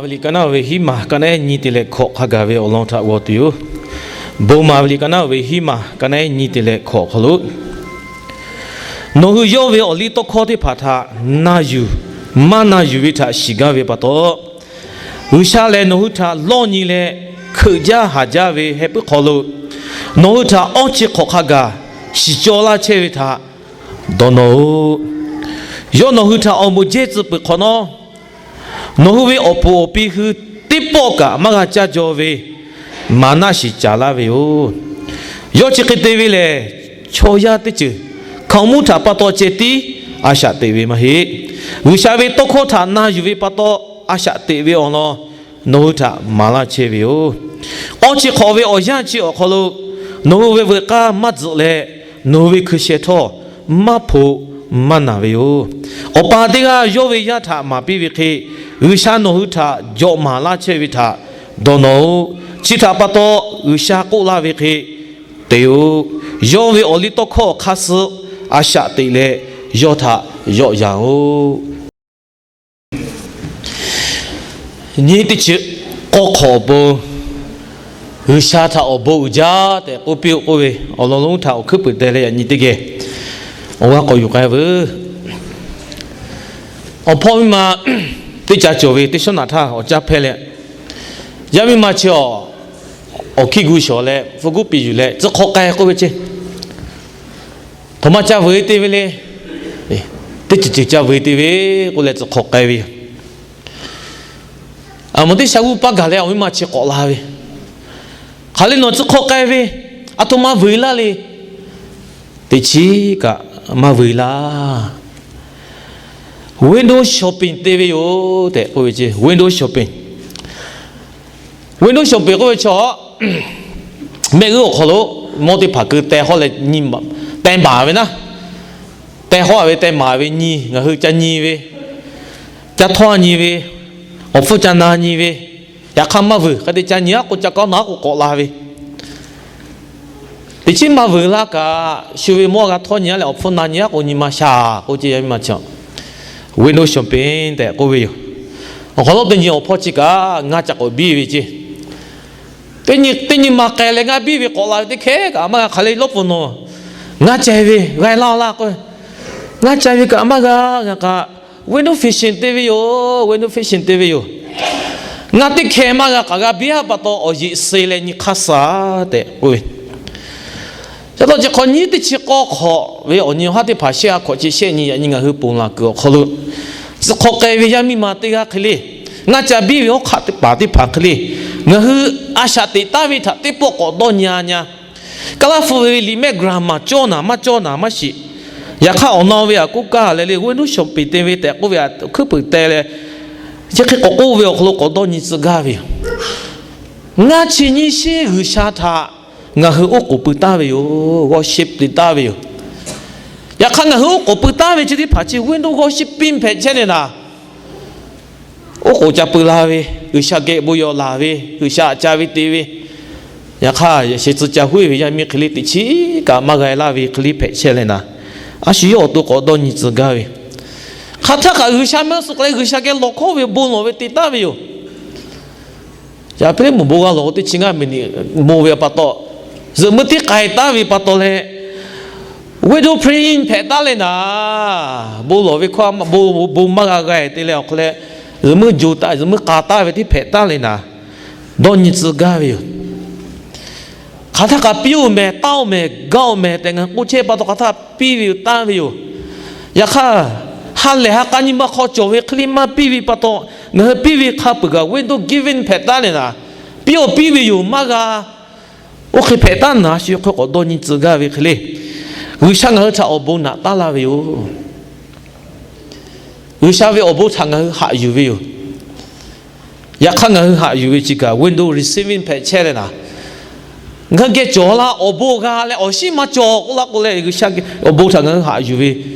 Maˍ ve liꞈ ka naˉ ve hiˉ maˬ ka naˉ ehˉ nyi te leh hkawꞈ hk'a gaˬ ve awˬ lawn htaꞈ g'aw tuˬ yoˬ. Bon maˍ ve liꞈ ka naˉ ve hiˉ maˬ ka naˉ ehˉ nyi te leh hkawꞈ awˬ hk'aw lo, nawˬ hui yawˇ ve awˬ liˇ tawˇ hkawˇ teˇ hpaˍ htaꞈ na yuˬ, maˇ na yuˬ ve htaꞈ shiˍ gaˇ ve pa taw, G'uiˬsha lehˬ nawˬ hui htaꞈ lawˇ nyi leh hkeuꞈ jaˇ haˍ jaˇ ve heh puiˉ hk'aw lo, nawˬ hui htaꞈ awˇ chi hk'awꞈ hk'a gaˬ shiˍ cawˇ laˇ chehˇ ve htaꞈ dawˇ nawˇ-oˆ. Yawˇ nawˬ hui htaꞈ awˬ moˍ jehˇ tcuh peuˬ hk'awꞈ nawˉ, nawˬ hui ve awˬ puˍ awˬ pi hui teˇ pawˆ kaꞈ maˇ g'a caˇ jaw ve maˍnaˆ shiˍ caˍ laˇ ve yoˬ. Yawˇ chi hk'e te ve lehˬ, chaw yaˇ teˇ ceuˬ hkaoˍmonˇ htaꞈ pa taw ceh tiˉ a shaꞈ teꞈ ve maˇ heˆ. G'uiˬsha ve tawˇ hkawˇ htaꞈ na yuˬ ve pa taw a shaꞈ teꞈ ve awˬ lawn nawˬ hui htaꞈ maˍ laˇ chehˇ ve yoˬ. Awˇ chi hk'awꞈ ve awˬ yanˇ chi awˬ hk'aw lo nawˬ hui ve veuꞈ k'aˇ maˇ tzuhꞈ leh, nawˬ hui ve hkui sheh htawˇ maˇ hpoꞈ maˇ naˬ ve yoˬ. Awˬ pa teˇ g'aˇ yawˇ ve yaˇ htaꞈ maˍ piˇ ve hk'e, G'uiˬsha nawˬ hui htaꞈ jawꞈ maˍ laˇ chehˇ ve htaꞈ dawˇ nawˇ-oˆ. Chi htaꞈ pa taw, G'uiˬsha k'oˆ laˇ ve hk'e te-oˆ. Yawˇ ve awˬ liˇ tawˇ hkawˇ awˬ hk'aˇ suh a shaꞈ teꞈ leh, yawˇ htaꞈ yawˆ yan-oˆ. Nyi teˇ chi k'awˇ hk'awꞈ awˬ pon, G'uiˬsha htaꞈ awˬ bon uiˍ jaˇ tehꞈ k'oˆ piˇ-oˆ k'oˆ ve awˬ lawn lonˉ htaꞈ awˬ hkuiˉ puiˍ teh leh yaꞈ nyi teˇ geh awˬ g'aˇ k'awꞈ yuˬ k'ai veuˬ. Awˬ hpawˇ miˇ ma teˇ ca cawˬ ve teˇ shawˉ naꞈ htaˇ awˬ caˇ hpehˇ leh, yaˇ miˇ ma chi awˬ, awˬ hkiˇ gu shawˍ leh hpu kuˉ piˇ yuˬ leh tcuh hk'awꞈ k'ai k'oˆ ve ceˇ. Htoꞈ ma ca vuiˬ te ve le. Teˇ ceuˬ ceuˬ ca vuiˬ te ve k'oˆ leh tcuh hk'awꞈ k'ai ve yoˬ. Aˬ moˍ teˇ sha g'uˇ paˇ gaˬ leh awˬ miˇ ma chi k'awꞈ la ve, Hk'aˬ le nawˬ tcuh hk'awꞈ k'ai ve, aˬ htoꞈ ma vuiˬ laˇ le. Teˇ chiˉ kaꞈ maˇ vuiˬ laˇ. Window shopping te ve yoˬ tehꞈ k'oˆ ve ceˇ. Window shopping, window shopping k'oˆ ve chaw, mehˆ g'uˇ awˬ hk'aw lo mawˇ teˇ hpaˍ keu teh hawˉ leh, teh maˍ ve naˉ, teh hawˉ ve teh maˍ ve nyi, ngaˬ hui ca nyi ve, ca htawˇ nyi ve, awˬ hpfuhˇ ca na nyi ve, yaꞈ hk'aˇ maˇ vuiˬ hk'e te ca nyi aˉ k'o ca kaˉ naˬ aˉ k'o k'awꞈ la ve. Teˇ chiˉ maˇ vuiˬ laˇ kaꞈ, shu ve mawˇ g'a htawˇ nyi aˉ leh awˬ hpfuhˇ na nyi aˉ k'o nyi ma sha k'oˆ ceˇ. Yaˇ miˇ ma chi, window shopping tehꞈ k'oˆ ve yoˬ. Awˬ hk'aw lo teˇ nyi awˬ hpawˇ chi kaꞈ ngaˇ ca k'awꞈ biˇ ve ceˇ. Teˇ nyi, teˇ nyi ma k'ai leh ngaˇ biˇ ve k'awꞈ la ve teˇ hkehˉ kaꞈ maˇ g'a. Hk'aˬ le lawˉ pfuhˍ nawˬ ngaˇ ceh ve g'a laˇ laˇ k'o, ngaˇ ceh ve kaꞈ maˇ g'a g'a k'aꞈ, window shopping te ve yoˬ. Window shopping te ve yoˬ. Ngaˇ teˇ hkeh maˇ g'a k'aꞈ g'a biˇ aˉ pa taw awˬ yeꞈ suh leh nyi hk'aˇ suh tehꞈ k'oˆ ve. Ca taw chi hk'awꞈ nyi teˇ chi k'awˇ hk'awꞈ ve awˬ nyi awˬ haˉ teˇ hpaˍ shehˆ a hkawꞈ chi shehˆ nyi yaꞈ nyi ngaˬ hui ponˬ laˬ kuiˬ awˬ hk'aw lo, tcuh hk'awꞈ k'ai ve yaˇ miˇ ma teˇ g'aˇ hk'e le, ngaˇ ca biˇ ve awˬ hk'aˆ teˇ hpaˍ teˇ hpaˍ hk'e le, ngaˬ hui a shaꞈ teꞈ taˉ ve htaꞈ teˇ pawˆ k'awꞈ dawˇ nyi a nyi a. Kaˉ laˇ hpu ve liꞈ mehˆ grammar cawˇ naˍ maˇ cawˇ naˍ maˇ shiˍ. Yaꞈ hk'aˇ awˬ na ve aꞈ k'oˆ kaˇ leh le, window shopping te ve tehꞈ k'oˆ ve aꞈ hkuiˉ puiˍ teh leh, chi hk'e k'awꞈ k'oˆ ve awˬ hk'aw lo k'awꞈ dawˇ nyi tcuh gaˇ ve yoˬ. Ngaˇ chi nyiˇ shinˉ G'uiˬsha htaꞈ ngaˬ hui oˉ k'oˍ pui taˉ ve yoˬ. Worship te taˉ ve yoˬ. Yaꞈ hk'aˇ ngaˬ hui oˉ k'oˍ pui taˉ ve chi teˇ hpaˍ chi window shopping hpehꞈ chehˇ le naˍ, oˉ k'oˍ ca pui la ve, G'uiˬsha geh bon yawˬ laˬ ve, G'uiˬsha aꞈ ca ve te ve, yaꞈ hk'aˇ yaꞈ sheh tcuh ca huˉ ve yaˇ miˇ hk'e le teˇ chiˉ kaꞈ maˇ g'a laˇ ve hk'e le hpehꞈ chehˇ leh naˍ, a shu yawˇ awˬ to k'awꞈ dawˇ nyi tcuh gaˇ ve. Hk'aˬ htaˇ kaꞈ G'uiˬsha mehˆ suh k'ai leh G'uiˬsha geh lawˬ hkawˉ ve bon lawˬ ve te taˉ ve yoˬ. Yaꞈ hk'e le mvuhˇ bon g'a lawˬ teˇ chi ngaˇ miˬ niꞈ bon ve pa taw, zuhꞈ muiˉ tiˉ k'ai taˉ ve pa taw leh, window praying hpehꞈ taˉ leh naˍ, bon lawˬ ve hkawˇ bon maˇ g'a g'a te leh awˬ hk'aw leh, zuhꞈ muiˉ jo taˍ zuhꞈ muiˉ k'a taˉ ve tiˉ hpehꞈ taˉ leh naˍ, dawˇ nyi tcuh gaˇ ve yoˬ. Hk'aˬ htaˇ kaꞈ piˇ-oˬ mehˍ, taˇ-oˬ mehˍ, gaˇ-oˬ mehˍ tehꞈ ngaˬ k'oˆ chehˇ pa taw hk'aˬ htaˇ piˇ ve yoˬ, taˇ ve yoˬ. Yaꞈ hk'aˇ, ha lehˬ ha k'a nyi ma hk'aw cawˬ ve hk'e le maˇ piˇ ve pa taw, ngaˬ hui piˇ ve hk'a peuˬ kaꞈ window giving hpehꞈ taˉ leh naˍ, piˇ-oˬ piˇ ve yoˬ maˇ g'a. Oˇ hk'e hpehꞈ taˉ naˍ, a shu hk'e k'awꞈ dawˇ nyi tcuh gaˇ ve hk'e le, G'uiˬsha ngaˬ hui htaꞈ awˬ bon naꞈ taˉ laˇ ve yoˬ. G'uiˬsha ve awˬ bon htaꞈ ngaˬ hui haꞈ yuˬ ve yoˬ. Yaꞈ hk'aˇ ngaˬ hui haꞈ yuˬ ve chi kaꞈ window receiving hpehꞈ chehˇ leh naˍ, ngaˬ hui geh cawˬ la awˬ bon g'a leh awˬ shinˉ maˇ cawˬ k'oˆ laˇ k'o leh, G'uiˬsha awˬ bon htaꞈ ngaˬ hui haꞈ yuˬ ve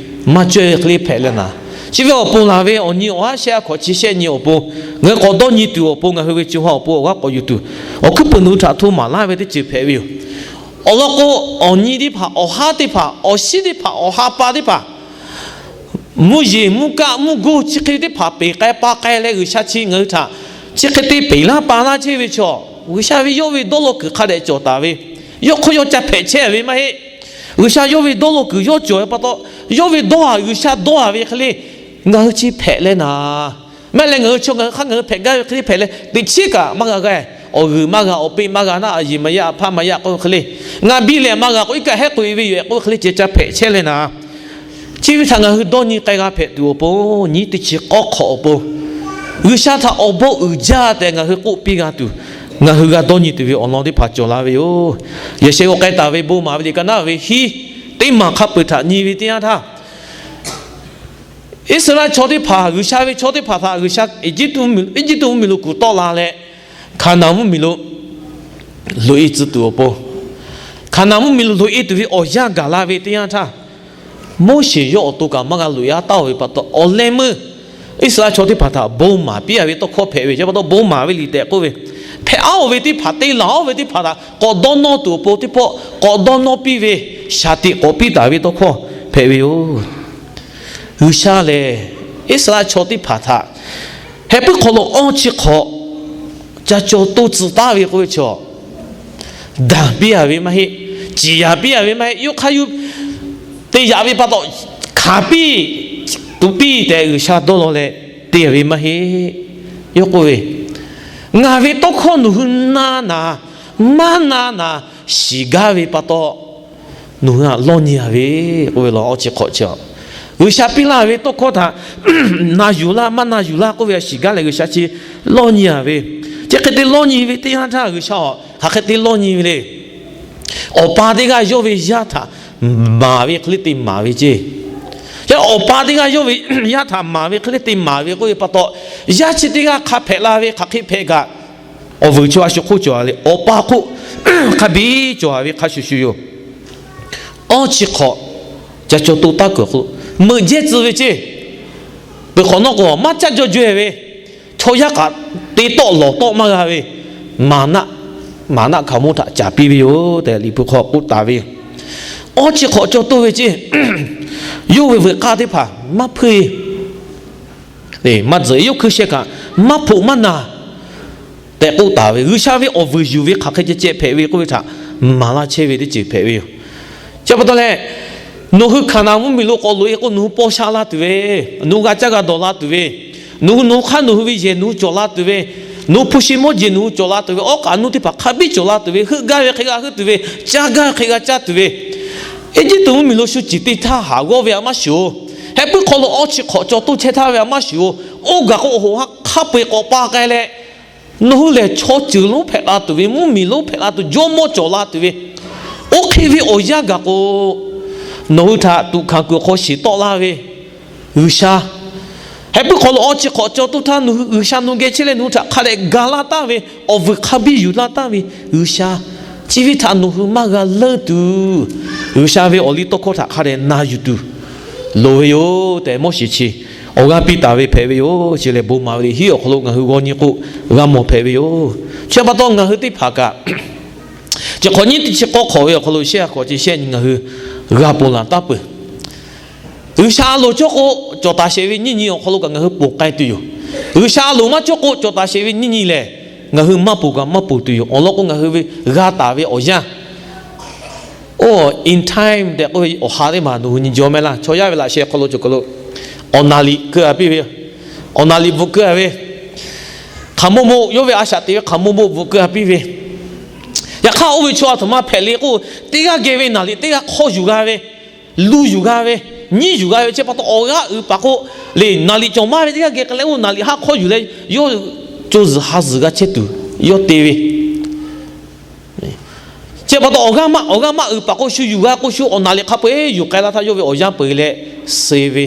maˇ cawˇ ve hk'e le hpehꞈ leh naˍ, chi ve awˬ pon laˬ ve awˬ nyi awˬ haˉ shehˆ a hkawꞈ chi shehˆ nyi awˬ pon, ngaˬ hui k'awꞈ dawˇ nyi tuˬ awˬ pon, ngaˬ hui ve co ha awˬ pon awˬ g'aˇ k'awꞈ yuˬ tuˬ, awˬ hkuiˉ puiˍ nawˬ hui htaꞈ hto maˍ laˇ ve teˇ ceuˬ hpehꞈ ve yoˬ. Awˬ lawn k'o, awˬ nyi teˇ hpaˍ, awˬ haˉ teˇ hpaˍ, awˬ shinˉ teˇ hpaˍ, awˬ ha pa teˇ hpaˍ, mvuhˇ yeˬ mvuhˇ kaˆ mvuhˇ goˇ chi hk'e teˇ hpaˍ peˬ k'ai pa k'ai leh G'uiˬsha chi ngaˬ hui htaꞈ Chi hk'e te peˬ laˇ pa laˇ chehˇ ve chaw, G'uiˬsha ve yawˇ ve dawˇ law kuiˬ hk'a dehꞈ cawˬ taˍ ve, yawˇ hk'aw yawˇ ca hpehꞈ chehˇ ve maˇ heˆ. G'uiˬsha yawˇ ve dawˇ law kuiˬ yawˇ cawˬ ve pa taw, yawˇ ve dawˇ haˍ G'uiˬsha dawˇ haˍ ve hk'e le, ngaˬ hui chi hpehꞈ leh naˍ, maˇ heˆ leh ngaˬ hui chaw ngaˬ hui hk'aˇ ngaˬ hui hpehꞈ gaˇ ve hk'e le hpehꞈ leh, teꞈ chiˉ kaꞈ maˇ g'a g'a, awˬ g'uiˬ maˇ g'a, awˬ peˆ maˇ g'a, naˆ a yiˍ maˇ yaˇ, a hpaˇ maˇ yaˇ k'oˆ ve hk'e le, ngaˬ biˇ leh maˇ g'a k'o, iˉ kaˆ hehˉ k'oꞈ e ve yoˬ k'oˆ ve hk'e le ceh ca hpehꞈ chehˇ leh naˍ, chi ve htaꞈ ngaˬ hui dawˇ nyi k'ai g'a hpehꞈ tuˬ awˬ pon, nyi teˇ chi k'awˇ hk'awꞈ awˬ pon, G'uiˬsha htaꞈ awˬ bon uiˍ jaˇ tehꞈ ngaˬ hui k'oˆ piˇ g'a tuˬ, ngaˬ hui g'a dawˇ nyi tuˬ ve awˬ lawn teˇ hpaˍ cawˬ la ve yoˬ. Yaꞈ sheh g'a k'ai taˍ ve bon maˍ ve liꞈ ka naˉ ve hiˉ teˇ maˬ hk'a peu-eˬ htaꞈ nyi ve teˇ yanˇ htaˇ, Iˉsaˍreˍlaˆ chaw teˇ hpaˍ, G'uiˬsha ve chaw teˇ hpaˍ htaꞈ G'uiˬsha Eˇjiˇtuꞈ mvuhˇmiˬ lo kuˬ tawˆ la leh, Hkaˍnanˍ mvuhˇmiˬ lo loꞈ e tcuh tuˬ awˬ pon, Hkaˍnanˍ mvuhˇmiˬ lo loꞈ e tuˬ ve awˬ yanˇ gaˬ la ve teˇ yanˇ htaˇ, Moˉseˍ yawˇ awˬ to kaꞈ maˇ g'a loꞈ e a taˍ-oˬ ve pa taw, awˬ leh meuˇ Iˉsaˍreˍlaˆ chaw teˇ hpaˍ htaꞈ bon maˍ piˇ a ve tawˇ hkawˇ hpehꞈ ve. Chi pa taw bon maˍ ve liꞈ tehꞈ k'oˆ ve, hpehꞈ aˉ-oˬ ve teˇ hpaˍ, te laˬ aˉ-oˬ ve teˇ hpaˍ htaꞈ k'awꞈ dawˇ nawˇ tuˬ awˬ pon teˇ pawˆ k'awꞈ dawˇ nawˇ piˇ ve, shaˍ tiꞈ k'awꞈ piˇ taˍ ve tawˇ hkawˇ hpehꞈ ve yoˬ. G'uiˬsha lehˬ, Iˉsaˍreˍlaˆ chaw teˇ hpaˍ htaꞈ heh puiˉ hk'aw lo awˇ chi hk'awꞈ ca caw toˇ tcuh taˍ ve k'oˆ ve chaw, daˬ piˇ a ve maˇ heˆ, ciˍ yanˍ piˇ a ve maˇ heˆ, yawˇ hk'aˇ yuˬ te yaꞈ ve pa taw, hkanˍ piˇ, tuꞈ piˇ tehꞈ G'uiˬsha dawˇ law leh te a ve maˇ heˆ. Yawˇ k'oˆ ve, Ngaˬ ve tawˇ hkawˇ nawˬ hui na naˍ, maˇ na naˍ, shiˍ gaˇ ve pa taw, nawˬ hui htaꞈ lawˇ nyi a ve k'oˆ ve law. Awˇ chi hk'awꞈ chi, G'uiˬsha piˇ laˇ ve tawˇ hkawˇ htaꞈ na yuˬ laˇ maˇ na yuˬ laˇ k'oˆ ve htaꞈ shiˍ gaˇ leh G'uiˬsha chi lawˇ nyi a ve. Chi hk'e te lawˇ nyi ve teˇ yanˇ htaˇ G'uiˬsha a hk'aˬ hk'e te lawˇ nyi ve le. Awˬ pa teˇ g'aˇ yawˇ ve yaˇ htaꞈ maˍ ve hk'e le te maˍ ve ceˇ. Yaˇ awˬ pa teˇ g'aˇ yawˇ ve yaˇ htaꞈ maˍ ve hk'e le te maˍ ve k'oˆ ve pa taw, yaˇ chi teˇ g'aˇ hk'a hpehꞈ la ve hk'aˬ hk'e hpehꞈ kaꞈ, awˬ vuiˬ chi a shu hk'oˆ cawˬ a le. Awˬ pa hk'oˆ hk'a biˇ cawˬ a ve hk'a shuˍ shuˍ yoˬ. Awˇ chi hk'awꞈ ca caw toˇ taˍ kuiˬ awˬ hk'aw lo, meuꞈ jehˇ tcuh ve ceˇ. Peuˬ hk'awꞈ nawˉ k'o, maˇ caˇ jaw jaw e ve, chaw yaˇ kaꞈ te tawˆ lawˬ tawˆ maˇ g'a ve, maˍnaˆ, maˍnaˆ hkaoˍmonˇ htaꞈ caˍ piˇ ve yoˬ tehꞈ Liꞈ hpu hk'aw k'oˆ taˍ ve. Awˇ chi hk'awꞈ caw toˇ ve ceˇ. Yawˇ ve veuꞈ k'aˇ teˇ hpaˍ maˇ hpeuˇ e, maˇ tzuhꞈ e, yawˇ hkui sheh kaꞈ maˇ hpoꞈ maˇ na tehꞈ k'oˆ taˍ ve. G'uiˬsha ve awˬ vuiˬ yuˬ ve hk'aˬ hk'e ceh ceh hpehꞈ ve k'oˆ ve htaꞈ maˍ laˇ chehˇ ve teˇ ceuˬ hpehꞈ ve yoˬ. Chi pa taw leh, nawˬ hui Hkaˍnanˍ mvuhˇmiˬ lo k'awꞈ loꞈ e k'o, nawˬ hui paw sha la tuˬ ve, nawˬ hui g'a caˇ g'a dawˬ la tuˬ ve, nawˬ hui nawˬ hui hk'aˇ nawˬ hui ve yehˬ nawˬ hui cawˬ la tuˬ ve, nawˬ hui hpu shi mawˇ jeˬ nawˬ hui cawˬ la tuˬ ve, awˉ k'aꞈ nuˇ teˇ hpaˍ hk'a biˇ cawˬ la tuˬ ve, heuˆ gaˇ ve hk'e g'a heuˆ tuˬ ve, caˇ gaˇ ve hk'e g'a caˇ tuˬ ve, Eˇjiˇtuꞈ mvuhˇmiˬ lo shu ciˍ te htaˇ haˍ g'awˇ ve a maˇ shuˍ-oˬ. Heh puiˉ hk'aw lo awˇ chi hk'awꞈ caw toˇ chehˇ htaˇ ve a maˇ shuˍ-oˬ. Oˇ gaˬ k'o, awˬ hoꞈ ha hk'a peu-eˬ k'awꞈ pa k'ai leh, nawˬ hui lehˬ chaw ceuˬ lonˉ hpehꞈ la tuˬ ve, mvuhˇmiˬ lonˉ hpehꞈ la tuˬ, jawˇmawˇ cawˬ la tuˬ ve, oˇ hk'e ve awˬ yanˇ gaˬ k'o, nawˬ hui htaꞈ tuꞈ hkanˍ kuiˬ hk'aw shiˍ tawˆ laˇ ve G'uiˬsha, heh puiˉ hk'aw lo awˇ chi hk'awꞈ caw toˇ htaˇ nawˬ hui G'uiˬsha nawˬ geh chehˇ leh nawˬ hui htaꞈ hk'a dehꞈ ga laˇ taˍ ve, awˬ vuiˬ hk'a biˇ yuˬ laˇ taˍ ve G'uiˬsha, chi ve htaꞈ nawˬ hui maˇ g'a leunˇ tuˬ, G'uiˬsha ve awˬ liˇ tawˇ hkawˇ htaꞈ hk'a dehꞈ na yuˬ tuˬ loˍ ve yoˬ tehꞈ, Moˉseˍ chi awˬ g'aˇ piˇ taˍ ve hpehꞈ ve yoˬ. Chi lehˬ, bon maˍ ve liꞈ hiˉ awˬ hk'aw lo ngaˬ hui g'aw nyi k'o, g'a mawˬ hpehꞈ ve yoˬ. Chi pa taw ngaˬ hui teˇ hpaˍ kaꞈ, chi hk'awꞈ nyiˇ teˇ chi k'awˇ hk'awꞈ ve awˬ hk'aw lo shehˆ a hk'awꞈ chi shehˆ nyi ngaˬ hui g'a ponˬ laˬ taˍ peuˬ. G'uiˬsha a loˍ cawˇ k'o, cawˬ taˍ sheˍ ve nyiˇ nyi awˬ hk'aw lo kaꞈ ngaˬ hui ponˬ k'ai tuˬ yoˬ. G'uiˬsha a loˍ maˇ cawˇ k'o, cawˬ taˍ sheˍ ve nyiˇ nyi lehˬ, ngaˬ hui maˇ ponˬ kaꞈ maˇ ponˬ tuˬ yoˬ. Awˬ lawn k'o, ngaˬ hui ve g'a taˍ ve awˬ yanˇ, oˇ in time tehꞈ k'oˆ ve awˬ ha teˇ maˬ nawˬ hui nyi jaw mehˆ laˇ. Chaw yaˇ ve laꞈ sheh hk'aw lo cawˬ kaˬ lo awˬ naˍ liꞈ keu a piˇ ve, awˬ naˍ liꞈ bvuhꞈ keu a ve, hk'aˬ moˆ moˆ yawˇ ve a shaꞈ teꞈ ve hk'aˬ moˆ moˆ bvuhꞈ keu a piˇ ve. Yaꞈ hk'aˇ, oˇ ve chaw a htoꞈ ma hpehꞈ le k'o, teˇ g'aˇ geh ve naˍ liꞈ teˇ g'aˇ hk'awˇ yuˬ g'a ve, luˬ yuˬ g'a ve, nyiˉ yuˬ g'a ve, chi pa taw awˬ g'aˇ uiˍ paˍ k'o, le naˍ liꞈ cawˬ maˇ ve teˇ g'aˇ geh k'ai leh oˇ naˍ liꞈ haˉ hk'awˇ yuˬ leh, yawˇ co zuhˬ ha zuhˬ g'a chehˇ tuˬ yawˇ te ve. Chi pa taw awˬ g'aˇ maˇ, awˬ g'aˇ maˇ uiˍ paˍ k'o, shu yuˬ g'a k'o, shu awˬ naˍ liꞈ hk'a peu-eˬ yuˬ k'ai laˇ htaˇ yawˇ ve awˬ yanˇ peuˬ leh suh ve.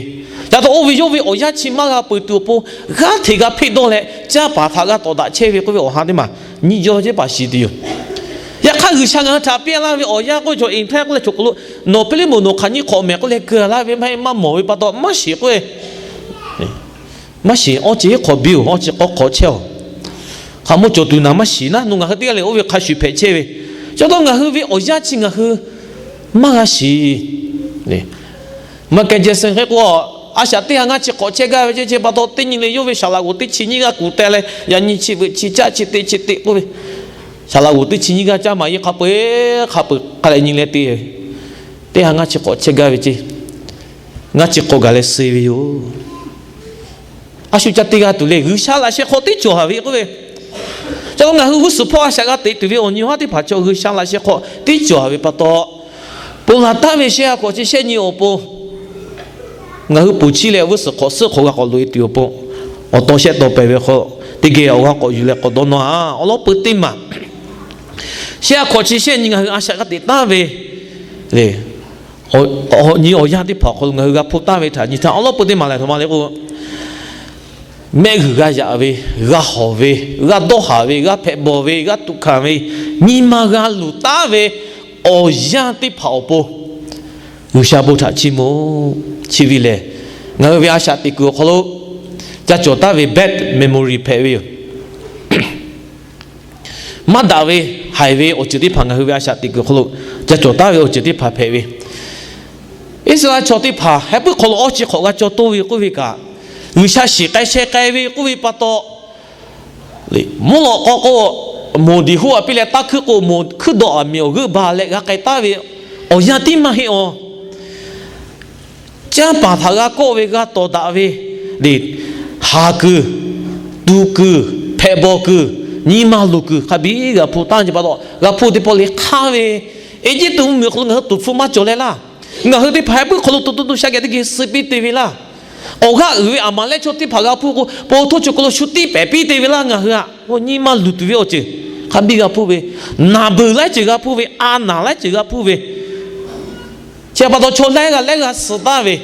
Yaꞈ taw oˇ ve yawˇ ve awˬ yanˇ chi maˇ g'a peuˬ tuˬ awˬ pon, g'aˇ hteꞈ g'a hpeˆ dawˇ leh, caˇ paˍ htaꞈ g'a tawˍ daꞈ chehˇ ve k'oˆ ve awˬ ha teˇ maˬ nyiˇ jaw ceˇ paˍ shiˍ tuˬ yoˬ. Yaꞈ hk'aˇ, G'uiˬsha ngaˬ hui htaꞈ piˇ laˇ ve awˬ yanˇ k'oˆ ve chaw in time k'oˆ leh cawˬ kaˬ lo, nawˬ Hpiˇliˇmonˍ nawˬ hk'aˬ nyiˇ hk'awꞈ mehˍ k'oˆ leh keu laˇ ve maˇ heˆ, maˇ mawˬ ve pa taw maˇ shiˍ k'oˆ ve, maˇ shiˍ. Awˇ chi hk'awꞈ biˇ-oˬ, awˇ chi k'awˇ hk'awꞈ chehˇ-oˬ. Hk'aˬ moˆ cawˬ tuˬ naˍ maˇ shiˍ naˉ, nawˬ ngaˬ hui teˇ g'aˇ lehˬ oˇ ve hk'a shuˍ hpehꞈ chehˇ ve. Chi pa taw ngaˬ hui ve awˬ yanˇ chi ngaˬ hui maˇ g'a shiˍ. Michael Jackson hk'e k'o, A shaꞈ teˇ ha ngaˇ chi hk'awꞈ chehˇ gaˇ ve ceˇ. Chi pa taw teˇ nyi le yawˇ ve saˍ laꞈ g'oˍ teˇ chi nyiˇ g'aˇ kuˬ teh leh, yaꞈ nyi chi veuꞈ chi caˆ chi teꞈ chi teꞈ k'oˆ ve, saˍ laꞈ g'oˍ teˇ chi nyiˇ g'aˇ caˇ maˍ yeˇ hk'a peu-eˬ hk'a peu-eˬ hk'a leh nyi leh te, teˇ ha ngaˇ chi hk'awꞈ chehˇ gaˇ ve ceˇ. Ngaˇ chi hk'awꞈ gaˬ leh suh ve yoˬ. A shu ca te g'a tuˬ le. G'uiˬsha laꞈ sheh hk'aw tiˉ cawˬ haˍ ve k'oˆ ve, ca lo ngaˬ hui g'uˇ suhˍ hpawˇ a shaꞈ g'a teꞈ tuˬ ve awˬ nyi haˉ teˇ hpaˍ chaw G'uiˬsha laꞈ sheh hk'aw tiˉ cawˬ haˍ ve pa taw, ponˬ laˬ taˍ ve shehˆ ha hk'awꞈ chi shehˆ nyi awˬ pon ngaˬ hui ponˬ chiˇ leh g'uˇ suhˍ hk'awꞈ suhˆ hk'awꞈ g'a k'awꞈ loꞈ e tuˬ awˬ pon, awˬ taw shehˆ taw pehˍ ve hk'aw teˇ geh awˬ g'aˇ k'awꞈ yuˬ leh k'awꞈ dawˇ nawˇ-a. Awˬ lawn peu teˇ maˬ shehˆ ha hk'awꞈ chi shehˆ nyi ngaˬ hui a shaꞈ g'a teꞈ taˍ ve le. Awˬ nyi awˬ yanˇ teˇ hpaˍ awˬ hk'aw lo ngaˬ hui g'a hpuˇ taˍ ve htaꞈ nyi htaˇ, awˬ lawn peu teˇ maˬ lehˬ, htoꞈ ma le k'o, mehˆ g'uiˬ g'a yaꞈ ve, g'a hawˬ ve, g'a dawˇ haˍ ve, g'a hpehꞈ bawˬ ve, g'a tuꞈ hkanˍ ve, nyi ma g'a luˬ taˉ ve awˬ yanˇ teˇ hpaˍ awˬ pon G'uiˬsha bon htaꞈ chiˇ mvuh. Chi ve lehˬ, ngaˬ hui ve a shaꞈ teꞈ kuiˬ awˬ hk'aw lo ca cawˬ taˍ ve bad memory hpehꞈ ve yoˬ. Maˇ daꞈ ve, haiˬ ve awˬ ceuˬ teˇ hpaˍ ngaˬ hui ve a shaꞈ teꞈ kuiˬ awˬ hk'aw lo ca cawˬ taˍ ve awˬ ceuˬ teˇ hpaˍ hpehꞈ ve. Iˉsaˍreˍlaˆ chaw teˇ hpaˍ heh puiˉ hk'aw lo awˇ chi hk'awꞈ g'a caw toˇ ve k'oˆ ve kaꞈ, G'uiˬsha shiˍ k'ai sheh k'ai ve k'oˆ ve pa taw, mvuhˇ lawꞈ k'aw k'o, moˬ diˬ hoˆ a piˇ leh taˇ hkuiˉ k'o, moˬ hkuiˉ dawꞈ aˬ miˬ awˬ g'euˆ ba leh g'a k'ai taˍ ve awˬ yanˇ tiˉ maˇ heˆ awˬ. Canˇ paˍ htaꞈ g'a kawˆ ve, g'a tawˍ daꞈ ve, haˍ kuiˬ, tuꞈ kuiˬ, hpehꞈ bawˬ kuiˬ, nyi ma luˬ kuiˬ hk'a biˇ g'a hpuˇ taˍ ve pa taw, g'a hpuˇ teˇ pawˆ le hk'aˇ ve Eˇjiˇtuꞈ mvuhˇmiˬ awˬ hk'aw lo ngaˬ hui tuˍ hpfuh maˇ cawˬ leh laˇ. Ngaˬ hui teˇ hpaˍ heh puiˉ hk'aw lo to to to sha geh teˇ geh suh piˇ te ve laˇ. Awˬ g'aˇ uiˍ ve Aˍmaˍlehˆ chaw teˇ hpaˍ g'a hpuˇ k'o, po htoˇ chi hk'aw lo shu tiˇ pehˍ piˇ te ve laˇ. Ngaˬ hui aꞈ, nyi ma luˬ tuˬ ve awˬ ceuˬ hk'a biˇ g'a hpuˇ ve, naˬ beuˬ laiˉ ceuˬ g'a hpuˇ ve, a naˬ laiˉ ceuˬ g'a hpuˇ ve, chi pa taw chaw laiˉ g'aˇ laiˉ g'aˇ suh taˍ ve,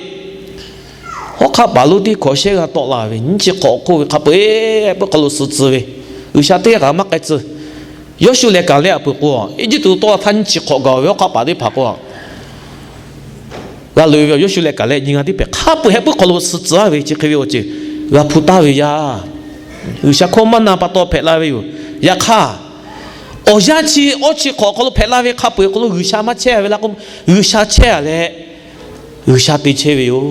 hawˉ hk'aˆ paˍ lonˉ teˇ hkawꞈ shehˆ g'aˇ tawˆ la ve, nyiˇ chi hk'awꞈ hk'oˆ ve hk'a peu-eˬ hpeuˆ hk'aw lo suh tcuh ve, G'uiˬsha teˇ g'aˇ kaꞈ maˇ k'ai tcuh. Yawˇshuˆ leh Kaˍlehˆ aꞈ peuˬ k'o, Eˇjiˇtuꞈ tawˆ la htaˇ nyiˇ chi hk'awꞈ gaˬ ve hawˉ hk'aˆ paˍ teˇ hpaˍ k'o, g'a loꞈ-e ve awˬ Yawˇshuˆ leh Kaˍlehˆ nyiˇ g'aˇ teˇ hpaˍ hk'a peu-eˬ hpeuˆ hk'aw lo suh tcuh ve chi hk'e ve awˬ ceuˬ g'a hpuˇ taˍ ve yaˇ, G'uiˬsha hkawˇ maˇ na pa taw hpehꞈ la ve yoˬ. Yaꞈ hk'aˇ, awˬ yanˇ chi awˇ chi hk'awꞈ hk'aw lo hpehꞈ la ve hk'a peu-eˬ hk'aw lo G'uiˬsha maˇ chehˇ ve laˇ k'o, G'uiˬsha chehˇ a leh, G'uiˬsha te chehˇ ve yoˬ.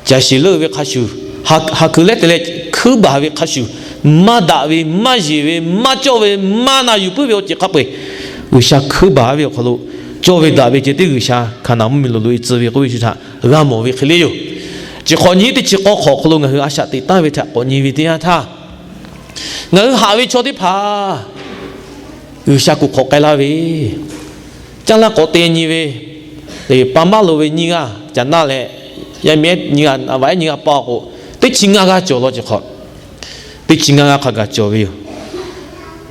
Caˬ shiˍ leuˆ ve hk'a shuˍ, ha kuiˬ leh te leh hkuiˉ baˬ ve hk'a shuˍ, maˇ daꞈ ve, maˇ yeˬ ve, maˇ cawˇ ve, maˇ na yuˬ puiˉ ve awˬ ceuˬ hk'a peu-eˬ G'uiˬsha hkuiˉ baˬ ve awˬ hk'aw lo, cawˇ ve daꞈ ve ceh tiˉ G'uiˬsha Hkaˍnanˍ mvuhˇmiˬ lo loꞈ-e tcuh ve k'oˆ ve chi htaꞈ g'a mawˬ ve hk'e le yoˬ. Chi hk'awꞈ nyi teˇ chi k'awˇ hk'awꞈ hk'aw lo ngaˬ hui a shaꞈ teꞈ taˍ ve htaꞈ k'awꞈ nyi ve teˇ yanˇ htaˇ, ngaˬ hui haꞈ ve chaw teˇ hpaˍ G'uiˬsha kuˬ hk'awꞈ k'ai laˇ ve, caˇ laˇ k'awꞈ te nyi ve, pa maˇ loˍ ve nyiˇ g'aˇ caˬ naˇ leh, yaˇ miˇ ehˉ nyiˇ g'aˇ, a vaꞈ ehˉ nyiˇ g'aˇ pa k'o, teˇ chi ngaˇ g'aˇ cawˬ law ceh hk'awꞈ, teˇ chi ngaˇ g'aˇ hk'a gaˬ cawˬ ve yoˬ.